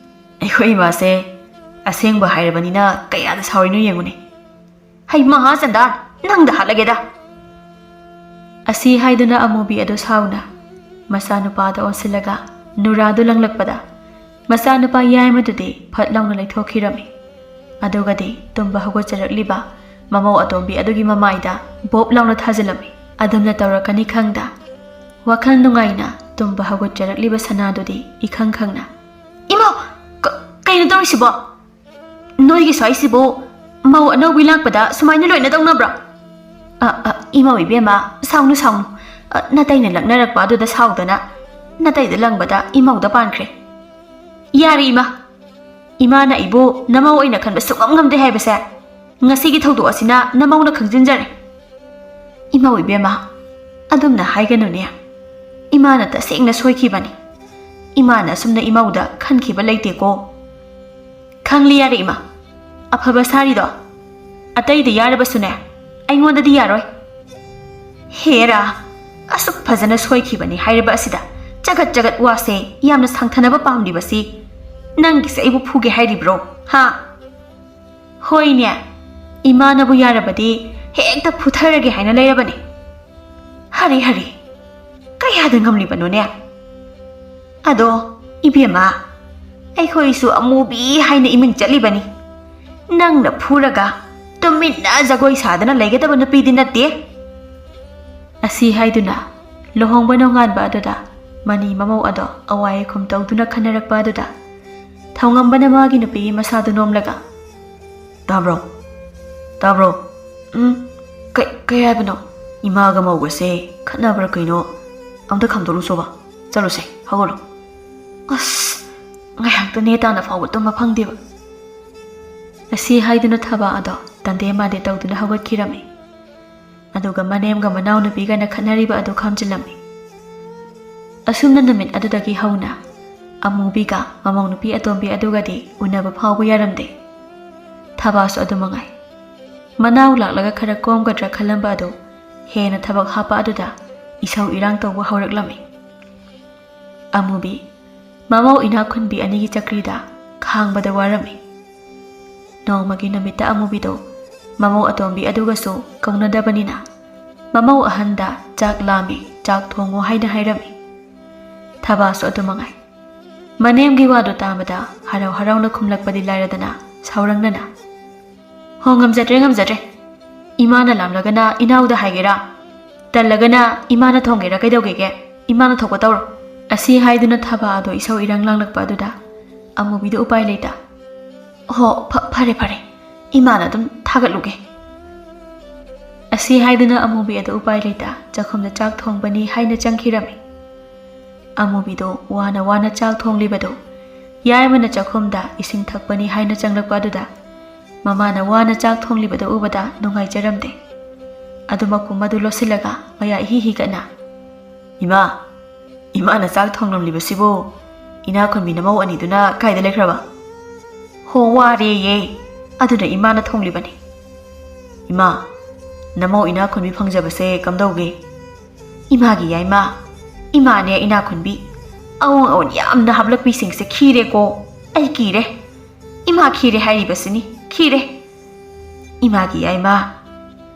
"ꯑꯩꯈꯣꯏ ꯏꯃꯥꯁꯦ ꯑꯁꯦꯡꯕ ꯍꯥꯏꯔꯕꯅꯤꯅ ꯀꯌꯥꯗ ꯁꯥꯎꯔꯤꯅꯣ ꯌꯦꯡꯉꯨꯅꯦ꯫ ꯍꯩ ꯃꯍꯥꯆꯟꯗꯥꯟ, ꯅꯪꯗ ꯍꯥꯠꯂꯒꯦꯗ!" ꯑꯁꯤ ꯍꯥꯏꯗꯨꯅ ꯑꯃꯨꯕꯤ ꯑꯗꯨ ꯁꯥꯎꯅ ꯃꯆꯥꯅꯨꯄꯥꯗ ꯑꯣꯟꯁꯤꯜꯂꯒ ꯅꯨꯔꯥꯗꯨ ꯂꯪꯂꯛꯄꯗ ꯃꯆꯥꯅꯨꯄꯥ ꯌꯥꯏꯃꯗꯨꯗꯤ ꯐꯠ ꯂꯥꯎꯅ ꯂꯩꯊꯣꯛꯈꯤꯔꯝꯃꯤ꯫ ꯑꯗꯨꯒꯗꯤ ꯇꯨꯝꯕ ꯍꯧꯒꯠꯆꯔꯛꯂꯤꯕ ꯃꯃꯧ ꯑꯇꯣꯝꯕꯤ ꯑꯗꯨꯒꯤ ꯃꯃꯥꯏꯗ ꯕꯣꯞ ꯂꯥꯎꯅ ꯊꯥꯖꯤꯜꯂꯝꯃꯤ꯫ ꯑꯗꯨꯝꯅ ꯇꯧꯔꯛꯀꯅꯤ ꯈꯪꯗ ꯋꯥꯈꯜ ꯅꯨꯡꯉꯥꯏꯅ ꯇꯨꯝꯕ ꯍꯧꯒꯠꯆꯔꯛꯂꯤꯕ ꯁꯅꯥꯗꯨꯗꯤ ꯏꯈꯪ ꯈꯪꯅ, "ꯏꯃꯥ, ꯀ-, ꯀꯩꯅꯣ ꯇꯧꯔꯤꯁꯤꯕꯣ? ꯅꯣꯏꯒꯤ ꯁ꯭ꯋꯥꯏꯁꯤꯕꯨ ꯃꯧ ꯑꯅꯧꯕꯤ ꯂꯥꯛꯄꯗ ꯁꯨꯃꯥꯏꯅ ꯂꯣꯏꯅ ꯇꯧꯅꯕ꯭ꯔꯣ?" ꯑ, ꯑ, ꯏꯃꯧ ꯏꯕꯦꯝꯃ, ꯁꯥꯎꯅꯨ, ꯁꯥꯎꯅꯨ꯫ ꯑ, ꯅꯇꯩꯅ ꯂꯛꯅꯔꯛꯄ ꯑꯗꯨꯗ ꯁꯥꯎꯗꯅ ꯅꯇꯩꯗ ꯂꯪꯕꯗ ꯏꯃꯧꯗ ꯄꯥꯟꯈ꯭ꯔꯦ꯫ ꯌꯥꯔꯦ, ꯏꯃꯥ꯫ ꯏꯃꯥꯅ ꯑꯩꯕꯨ ꯅꯃꯧ ꯑꯣꯏꯅ ꯈꯟꯕ ꯁꯨꯡꯉꯝ ꯉꯝꯗꯦ ꯍꯥꯏꯕꯁꯦ ꯉꯁꯤꯒꯤ ꯊꯧꯗꯣꯛ ꯑꯁꯤꯅ ꯅꯃꯧꯅ ꯈꯪꯖꯤꯟꯖꯔꯦ꯫ ꯏꯃꯧ ꯏꯕꯦꯝꯃ, ꯑꯗꯨꯝꯅ ꯍꯥꯏꯒꯅꯨꯅꯦ꯫ ꯏꯃꯥꯅ ꯇꯁꯦꯡꯅ ꯁꯣꯏꯈꯤꯕꯅꯤ꯫ ꯏꯃꯥꯅ ꯑꯁꯨꯝꯅ ꯏꯃꯧꯗ ꯈꯟꯈꯤꯕ ꯂꯩꯇꯦꯀꯣ꯫ ꯈꯪꯂꯦ, ꯌꯥꯔꯦ, ꯏꯃꯥ꯫ ꯑꯐꯕ ꯁꯥꯔꯤꯗꯣ ꯑꯇꯩꯗ ꯌꯥꯔꯕꯁꯨꯅꯦ, ꯑꯩꯉꯣꯟꯗꯗꯤ ꯌꯥꯔꯣꯏ꯫ ꯍꯦꯔꯥ, ꯑꯁꯨꯛ ꯐꯖꯅ ꯁꯣꯏꯈꯤꯕꯅꯤ ꯍꯥꯏꯔꯤꯕ ꯑꯁꯤꯗ ꯆꯒꯠ ꯆꯒꯠ ꯋꯥꯁꯦ ꯌꯥꯝꯅ ꯁꯥꯡꯊꯅꯕ ꯄꯥꯝꯂꯤꯕꯁꯤ ꯅꯪꯒꯤꯁꯦ ꯑꯩꯕꯨ ꯐꯨꯒꯦ ꯍꯥꯏꯔꯤꯕ꯭ꯔꯣ? ꯍꯥ? ꯍꯣꯏꯅꯦ, ꯏꯃꯥꯅꯕꯨ ꯌꯥꯔꯕꯗꯤ ꯍꯦꯛꯇ ꯐꯨꯊꯔꯒꯦ ꯍꯥꯏꯅ ꯂꯩꯔꯕꯅꯤ꯫ ꯍꯔꯦ, ꯍꯔꯦ, ꯀꯌꯥꯗ ꯉꯝꯂꯤꯕꯅꯣꯅꯦ? ꯑꯗꯣ, ꯏꯕꯦꯝꯃ, ꯑꯩꯈꯣꯏꯁꯨ ꯑꯃꯨꯕꯤ ꯍꯥꯏꯅ ꯏꯃꯤꯡ ꯆꯠꯂꯤꯕꯅꯤ꯫ ꯅꯪꯅ ꯐꯨꯔꯒ ꯇꯨꯃꯤꯟꯅ ꯖꯒꯣꯏ ꯁꯥꯗꯅ ꯂꯩꯒꯗꯕ ꯅꯨꯄꯤꯗꯤ ꯅꯠꯇꯦ꯫ ꯑꯁꯤ ꯍꯥꯏꯗꯨꯅ ꯂꯨꯍꯣꯡꯕ ꯅꯣꯡꯉꯥꯟꯕ ꯑꯗꯨꯗ ꯃꯅꯤ ꯃꯃꯧ ꯑꯗꯣ ꯑꯋꯥꯏ ꯑꯈꯨꯝ ꯇꯧꯗꯨꯅ ꯈꯟꯅꯔꯛꯄ ꯑꯗꯨꯗ ꯊꯧꯉꯝꯕꯅ ꯃꯥꯒꯤ ꯅꯨꯄꯤꯒꯤ ꯃꯁꯥꯗꯨ ꯅꯣꯝꯂꯒ, "ꯇꯥꯕ꯭ꯔꯣ? ꯇꯥꯕ꯭ꯔꯣ? ꯎꯝ? ꯀꯩ, ꯀꯩ ꯍꯥꯏꯕꯅꯣ? ꯏꯃꯥꯒ ꯃꯧꯒꯁꯦ ꯈꯠꯅꯕ꯭ꯔꯥ ꯀꯩꯅꯣ? ꯑꯝꯇ ꯈꯥꯝꯗꯣꯛꯂꯨꯁꯣꯕ꯫ ꯆꯠꯂꯨꯁꯦ, ꯍꯧꯒꯠꯂꯣ꯫" ꯑꯁ, ꯉꯥꯏꯍꯥꯛꯇ ꯅꯦ ꯇꯥꯅ ꯐꯥꯎꯕ ꯇꯨꯝꯕ ꯐꯪꯗꯦꯕ꯫ ꯑꯁꯤ ꯍꯥꯏꯗꯨꯅ ꯊꯕꯥ ꯑꯗꯣ ꯇꯟꯗꯦ ꯃꯥꯟꯗꯦ ꯇꯧꯗꯨꯅ ꯍꯧꯒꯠꯈꯤꯔꯝꯃꯤ꯫ ꯑꯗꯨꯒ ꯃꯅꯦꯝꯒ ꯃꯅꯥꯎꯅꯨꯄꯤꯒꯅ ꯈꯠꯅꯔꯤꯕ ꯑꯗꯨ ꯈꯥꯝꯖꯤꯜꯂꯝꯃꯤ꯫ ꯑꯁꯨꯝꯅ ꯅꯨꯃꯤꯠ ꯑꯗꯨꯗꯒꯤ ꯍꯧꯅ ꯑꯃꯨꯕꯤꯒ ꯃꯃꯧ ꯅꯨꯄꯤ ꯑꯇꯣꯝꯕꯤ ꯑꯗꯨꯒꯗꯤ ꯎꯅꯕ ꯐꯥꯎꯕ ꯌꯥꯔꯝꯗꯦ꯫ ꯊꯕꯥꯁꯨ ꯑꯗꯨ ꯃꯉꯥꯏ꯫ ꯃꯅꯥꯎ ꯂꯥꯛꯂꯒ ꯈꯔ ꯀꯣꯝꯒꯗ꯭ꯔꯥ ꯈꯜꯂꯝꯕ ꯑꯗꯨ ꯍꯦꯟꯅ ꯊꯕꯛ ꯍꯥꯞꯄ ꯑꯗꯨꯗ ꯏꯁꯧ ꯏꯔꯥꯡ ꯇꯧꯕ ꯍꯧꯔꯛꯂꯝꯃꯤ꯫ ꯑꯃꯨꯕꯤ, ꯃꯃꯧ ꯏꯅꯥꯛ ꯈꯨꯟꯕꯤ ꯑꯅꯤꯒꯤ ꯆꯀ꯭ꯔꯤꯗ ꯈꯥꯡꯕꯗ ꯋꯥꯔꯝꯃꯤ꯫ ꯅꯣꯡꯃꯒꯤ ꯅꯨꯃꯤꯠꯇ ꯑꯃꯨꯕꯤꯗꯨ ꯃꯃꯧ ꯑꯇꯣꯝꯕꯤ ꯑꯗꯨꯒꯁꯨ ꯀꯧꯅꯗꯕꯅꯤꯅ ꯃꯃꯧ ꯑꯍꯟꯗ "ꯆꯥꯛ ꯂꯥꯝꯃꯤ, ꯆꯥꯛ ꯊꯣꯡꯉꯣ" ꯍꯥꯏꯅ ꯍꯥꯏꯔꯝꯃꯤ꯫ ꯊꯕꯥꯁꯨ ꯑꯗꯨ ꯃꯉꯥꯏ꯫ ꯃꯅꯦꯝꯒꯤ ꯋꯥꯗꯨ ꯇꯥꯕꯗ ꯍꯔꯥꯎ ꯍꯔꯥꯎꯅ ꯈꯨꯝꯂꯛꯄꯗꯤ ꯂꯥꯏꯔꯗꯅ ꯁꯥꯎꯔꯪꯅꯅ, "ꯍꯣ, ꯉꯝꯖꯗ꯭ꯔꯦ, ꯉꯝꯖꯗ꯭ꯔꯦ꯫ ꯏꯃꯥꯅ ꯂꯥꯝꯂꯒꯅ ꯏꯅꯥꯎꯗ ꯍꯥꯏꯒꯦꯔꯥ? ꯇꯜꯂꯒꯅ ꯏꯃꯥꯅ ꯊꯣꯡꯒꯦꯔꯥ? ꯀꯩꯗꯧꯒꯦꯒꯦ? ꯏꯃꯥꯅ ꯊꯣꯛꯄ ꯇꯧꯔꯣ꯫" ꯑꯁꯤ ꯍꯥꯏꯗꯨꯅ ꯊꯕꯥ ꯑꯗꯣ ꯏꯁꯧ ꯏꯔꯥꯡ ꯂꯥꯡꯂꯛꯄ ꯑꯗꯨꯗ ꯑꯃꯨꯕꯤꯗ ꯎꯄꯥꯏ ꯂꯩꯇ, "ꯍꯣ, ꯐ-, ꯐꯔꯦ, ꯐꯔꯦ꯫ ꯏꯃꯥꯅ ꯑꯗꯨꯝ ꯊꯥꯒꯠꯂꯨꯒꯦ꯫" ꯁꯤ ꯍꯥꯏꯗꯨꯅ ꯑꯃꯨꯕꯤ ꯑꯗꯨ ꯎꯄꯥꯏ ꯂꯩꯇ ꯆꯥꯛꯈꯨꯝꯗ ꯆꯥꯛ ꯊꯣꯡꯕꯅꯤ ꯍꯥꯏꯅ ꯆꯪꯈꯤꯔꯝꯃꯤ꯫ ꯑꯃꯨꯕꯤꯗꯣ ꯋꯥꯅ ꯋꯥꯅ ꯆꯥꯛ ꯊꯣꯡꯂꯤꯕꯗꯨ ꯌꯥꯏꯃꯅ ꯆꯥꯛꯈꯨꯝꯗ ꯏꯁꯤꯡ ꯊꯛꯄꯅꯤ ꯍꯥꯏꯅ ꯆꯪꯂꯛꯄ ꯑꯗꯨꯗ ꯃꯃꯥꯅ ꯋꯥꯅ ꯆꯥꯛ ꯊꯣꯡꯂꯤꯕꯗꯨ ꯎꯕꯗ ꯅꯨꯡꯉꯥꯏꯖꯔꯝꯗꯦ꯫ ꯑꯗꯨ ꯃꯈꯨꯝ ꯑꯗꯨ ꯂꯣꯠꯁꯤꯜꯂꯒ ꯃꯌꯥ ꯏꯍꯤ ꯍꯤꯒꯠꯅ, "ꯏꯃꯥ, ꯏꯃꯥꯅ ꯆꯥꯛ ꯊꯣꯡꯂꯝꯂꯤꯕꯁꯤꯕꯨ ꯏꯅꯥꯈꯨꯟꯕꯤ ꯅꯃꯧ ꯑꯅꯤꯗꯨꯅ ꯀꯥꯏꯗ ꯂꯩꯈ꯭ꯔꯕ?" "ꯍꯣ, ꯋꯥꯔꯦꯌꯦ, ꯑꯗꯨꯅ ꯏꯃꯥꯅ ꯊꯣꯡꯂꯤꯕꯅꯤ꯫" "ꯏꯃꯥ, ꯅꯃꯧ ꯏꯅꯥꯈꯨꯟꯕꯤ ꯐꯪꯖꯕꯁꯦ ꯀꯝꯗꯧꯒꯦ?" "ꯏꯃꯥꯒꯤ ꯌꯥꯏꯃ, ꯏꯃꯥꯅꯦ ꯏꯅꯥꯈꯨꯟꯕꯤ, ꯑꯑꯣꯟ ꯑꯑꯣꯟ ꯌꯥꯝꯅ ꯍꯥꯞꯂꯛꯄꯤꯁꯤꯡꯁꯦ ꯈꯤꯔꯦꯀꯣ꯫ ꯑꯩ ꯀꯤꯔꯦ꯫ ꯏꯃꯥ ꯈꯤꯔꯦ ꯍꯥꯏꯔꯤꯕꯁꯤꯅꯤ, ꯈꯤꯔꯦ꯫ ꯏꯃꯥꯒꯤ ꯌꯥꯏꯃ,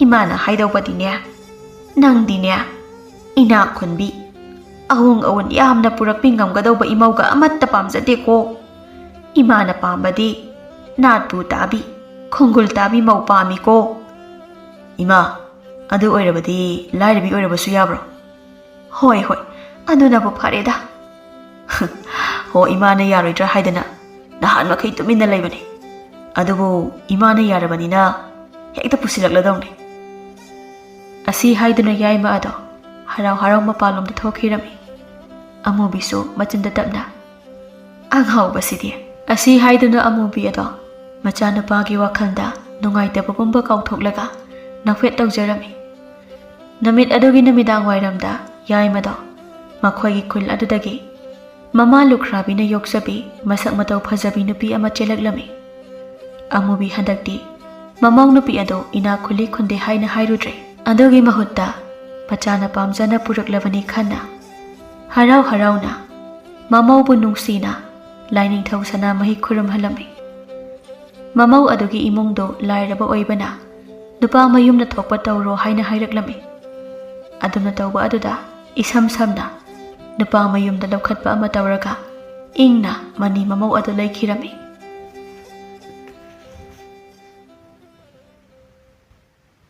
ꯏꯃꯥꯅ ꯍꯥꯏꯗꯧꯕꯗꯤꯅꯦ, ꯅꯪꯗꯤꯅꯦ, ꯏꯅꯥꯈꯨꯟꯕꯤ, ꯑꯑꯣꯟ ꯑꯑꯣꯟ ꯌꯥꯝꯅ ꯄꯨꯔꯛꯄꯤ ꯉꯝꯒꯗꯧꯕ ꯏꯃꯧꯒ ꯑꯃꯠꯇ ꯄꯥꯝꯖꯗꯦꯀꯣ꯫ ꯏꯃꯥꯅ ꯄꯥꯝꯕꯗꯤ ꯅꯥꯠꯄꯨ ꯇꯥꯕꯤ, ꯈꯣꯡꯒꯨꯜ ꯇꯥꯕꯤ ꯃꯧ ꯄꯥꯝꯃꯤꯀꯣ꯫" "ꯏꯃꯥ, ꯑꯗꯨ ꯑꯣꯏꯔꯕꯗꯤ ꯂꯥꯏꯔꯕꯤ ꯑꯣꯏꯔꯕꯁꯨ ꯌꯥꯕ꯭ꯔꯣ?" "ꯍꯣꯏ, ꯍꯣꯏ, ꯑꯗꯨꯅꯕꯨ ꯐꯔꯦꯗ꯫" "ꯍꯣ, ꯏꯃꯥꯅ ꯌꯥꯔꯣꯏꯗ꯭ꯔꯥ ꯍꯥꯏꯗꯅ ꯅꯍꯥꯟ ꯃꯈꯩ ꯇꯨꯃꯤꯟꯅ ꯂꯩꯕꯅꯤ꯫ ꯑꯗꯨꯕꯨ ꯏꯃꯥꯅ ꯌꯥꯔꯕꯅꯤꯅ ꯍꯦꯛꯇ ꯄꯨꯁꯤꯜꯂꯛꯂꯗꯧꯅꯤ꯫" ꯑꯁꯤ ꯍꯥꯏꯗꯨꯅ ꯌꯥꯏꯃ ꯑꯗꯣ ꯍꯔꯥꯎ ꯍꯔꯥꯎ ꯃꯄꯥꯟꯂꯣꯝꯗ ꯊꯣꯛꯈꯤꯔꯝꯃꯤ꯫ ꯑꯃꯨꯕꯤꯁꯨ ꯃꯆꯤꯟꯗ ꯇꯞꯅ, "ꯑꯉꯥꯎꯕꯁꯤꯗꯤ꯫" ꯑꯁꯤ ꯍꯥꯏꯗꯨꯅ ꯑꯃꯨꯕꯤ ꯑꯗꯣ ꯃꯆꯥꯅꯨꯄꯥꯒꯤ ꯋꯥꯈꯜꯗ ꯅꯨꯡꯉꯥꯏꯇꯕ ꯄꯨꯝꯕ ꯀꯥꯎꯊꯣꯛꯂꯒ ꯅꯣꯛꯐꯦꯠ ꯇꯧꯖꯔꯝꯃꯤ꯫ ꯅꯨꯃꯤꯠ ꯑꯗꯨꯒꯤ ꯅꯨꯃꯤꯗꯥꯡ ꯋꯥꯏꯔꯝꯗ ꯌꯥꯏꯃꯗꯣ ꯃꯈꯣꯏꯒꯤ ꯈꯨꯜ ꯑꯗꯨꯗꯒꯤ ꯃꯃꯥ ꯂꯨꯈ꯭ꯔꯥꯕꯤꯅ ꯌꯣꯛꯆꯕꯤ ꯃꯁꯛ ꯃꯇꯧ ꯐꯖꯕꯤ ꯅꯨꯄꯤ ꯑꯃ ꯆꯦꯜꯂꯛꯂꯝꯃꯤ꯫ ꯑꯃꯨꯕꯤ ꯍꯟꯗꯛꯇꯤ ꯃꯃꯧ ꯅꯨꯄꯤ ꯑꯗꯣ ꯏꯅꯥꯛ ꯈꯨꯜꯂꯤ ꯈꯨꯟꯗꯦ ꯍꯥꯏꯅ ꯍꯥꯏꯔꯨꯗ꯭ꯔꯦ꯫ ꯑꯗꯨꯒꯤ ꯃꯍꯨꯠꯇ ꯃꯆꯥꯅ ꯄꯥꯝꯖꯅ ꯄꯨꯔꯛꯂꯕꯅꯤ ꯈꯟꯅ ꯍꯔꯥꯎ ꯍꯔꯥꯎꯅ ꯃꯃꯧꯕꯨ ꯅꯨꯡꯁꯤꯅ ꯂꯥꯏꯅꯤꯡꯊꯧ ꯁꯅꯥꯃꯍꯤ ꯈꯨꯔꯨꯝꯍꯜꯂꯝꯃꯤ꯫ ꯃꯃꯧ ꯑꯗꯨꯒꯤ ꯏꯃꯨꯡꯗꯨ ꯂꯥꯏꯔꯕ ꯑꯣꯏꯕꯅ ꯅꯨꯄꯥ ꯃꯌꯨꯝꯅ ꯊꯣꯛꯄ ꯇꯧꯔꯣ ꯍꯥꯏꯅ ꯍꯥꯏꯔꯛꯂꯝꯃꯤ꯫ ꯑꯗꯨꯅ ꯇꯧꯕ ꯑꯗꯨꯗ ꯏꯁꯝ ꯁꯝꯅ ꯅꯨꯄꯥ ꯃꯌꯨꯝꯗ ꯂꯧꯈꯠꯄ ꯑꯃ ꯇꯧꯔꯒ ꯏꯪꯅ ꯃꯅꯤ ꯃꯃꯧ ꯑꯗꯨ ꯂꯩꯈꯤꯔꯝꯃꯤ꯫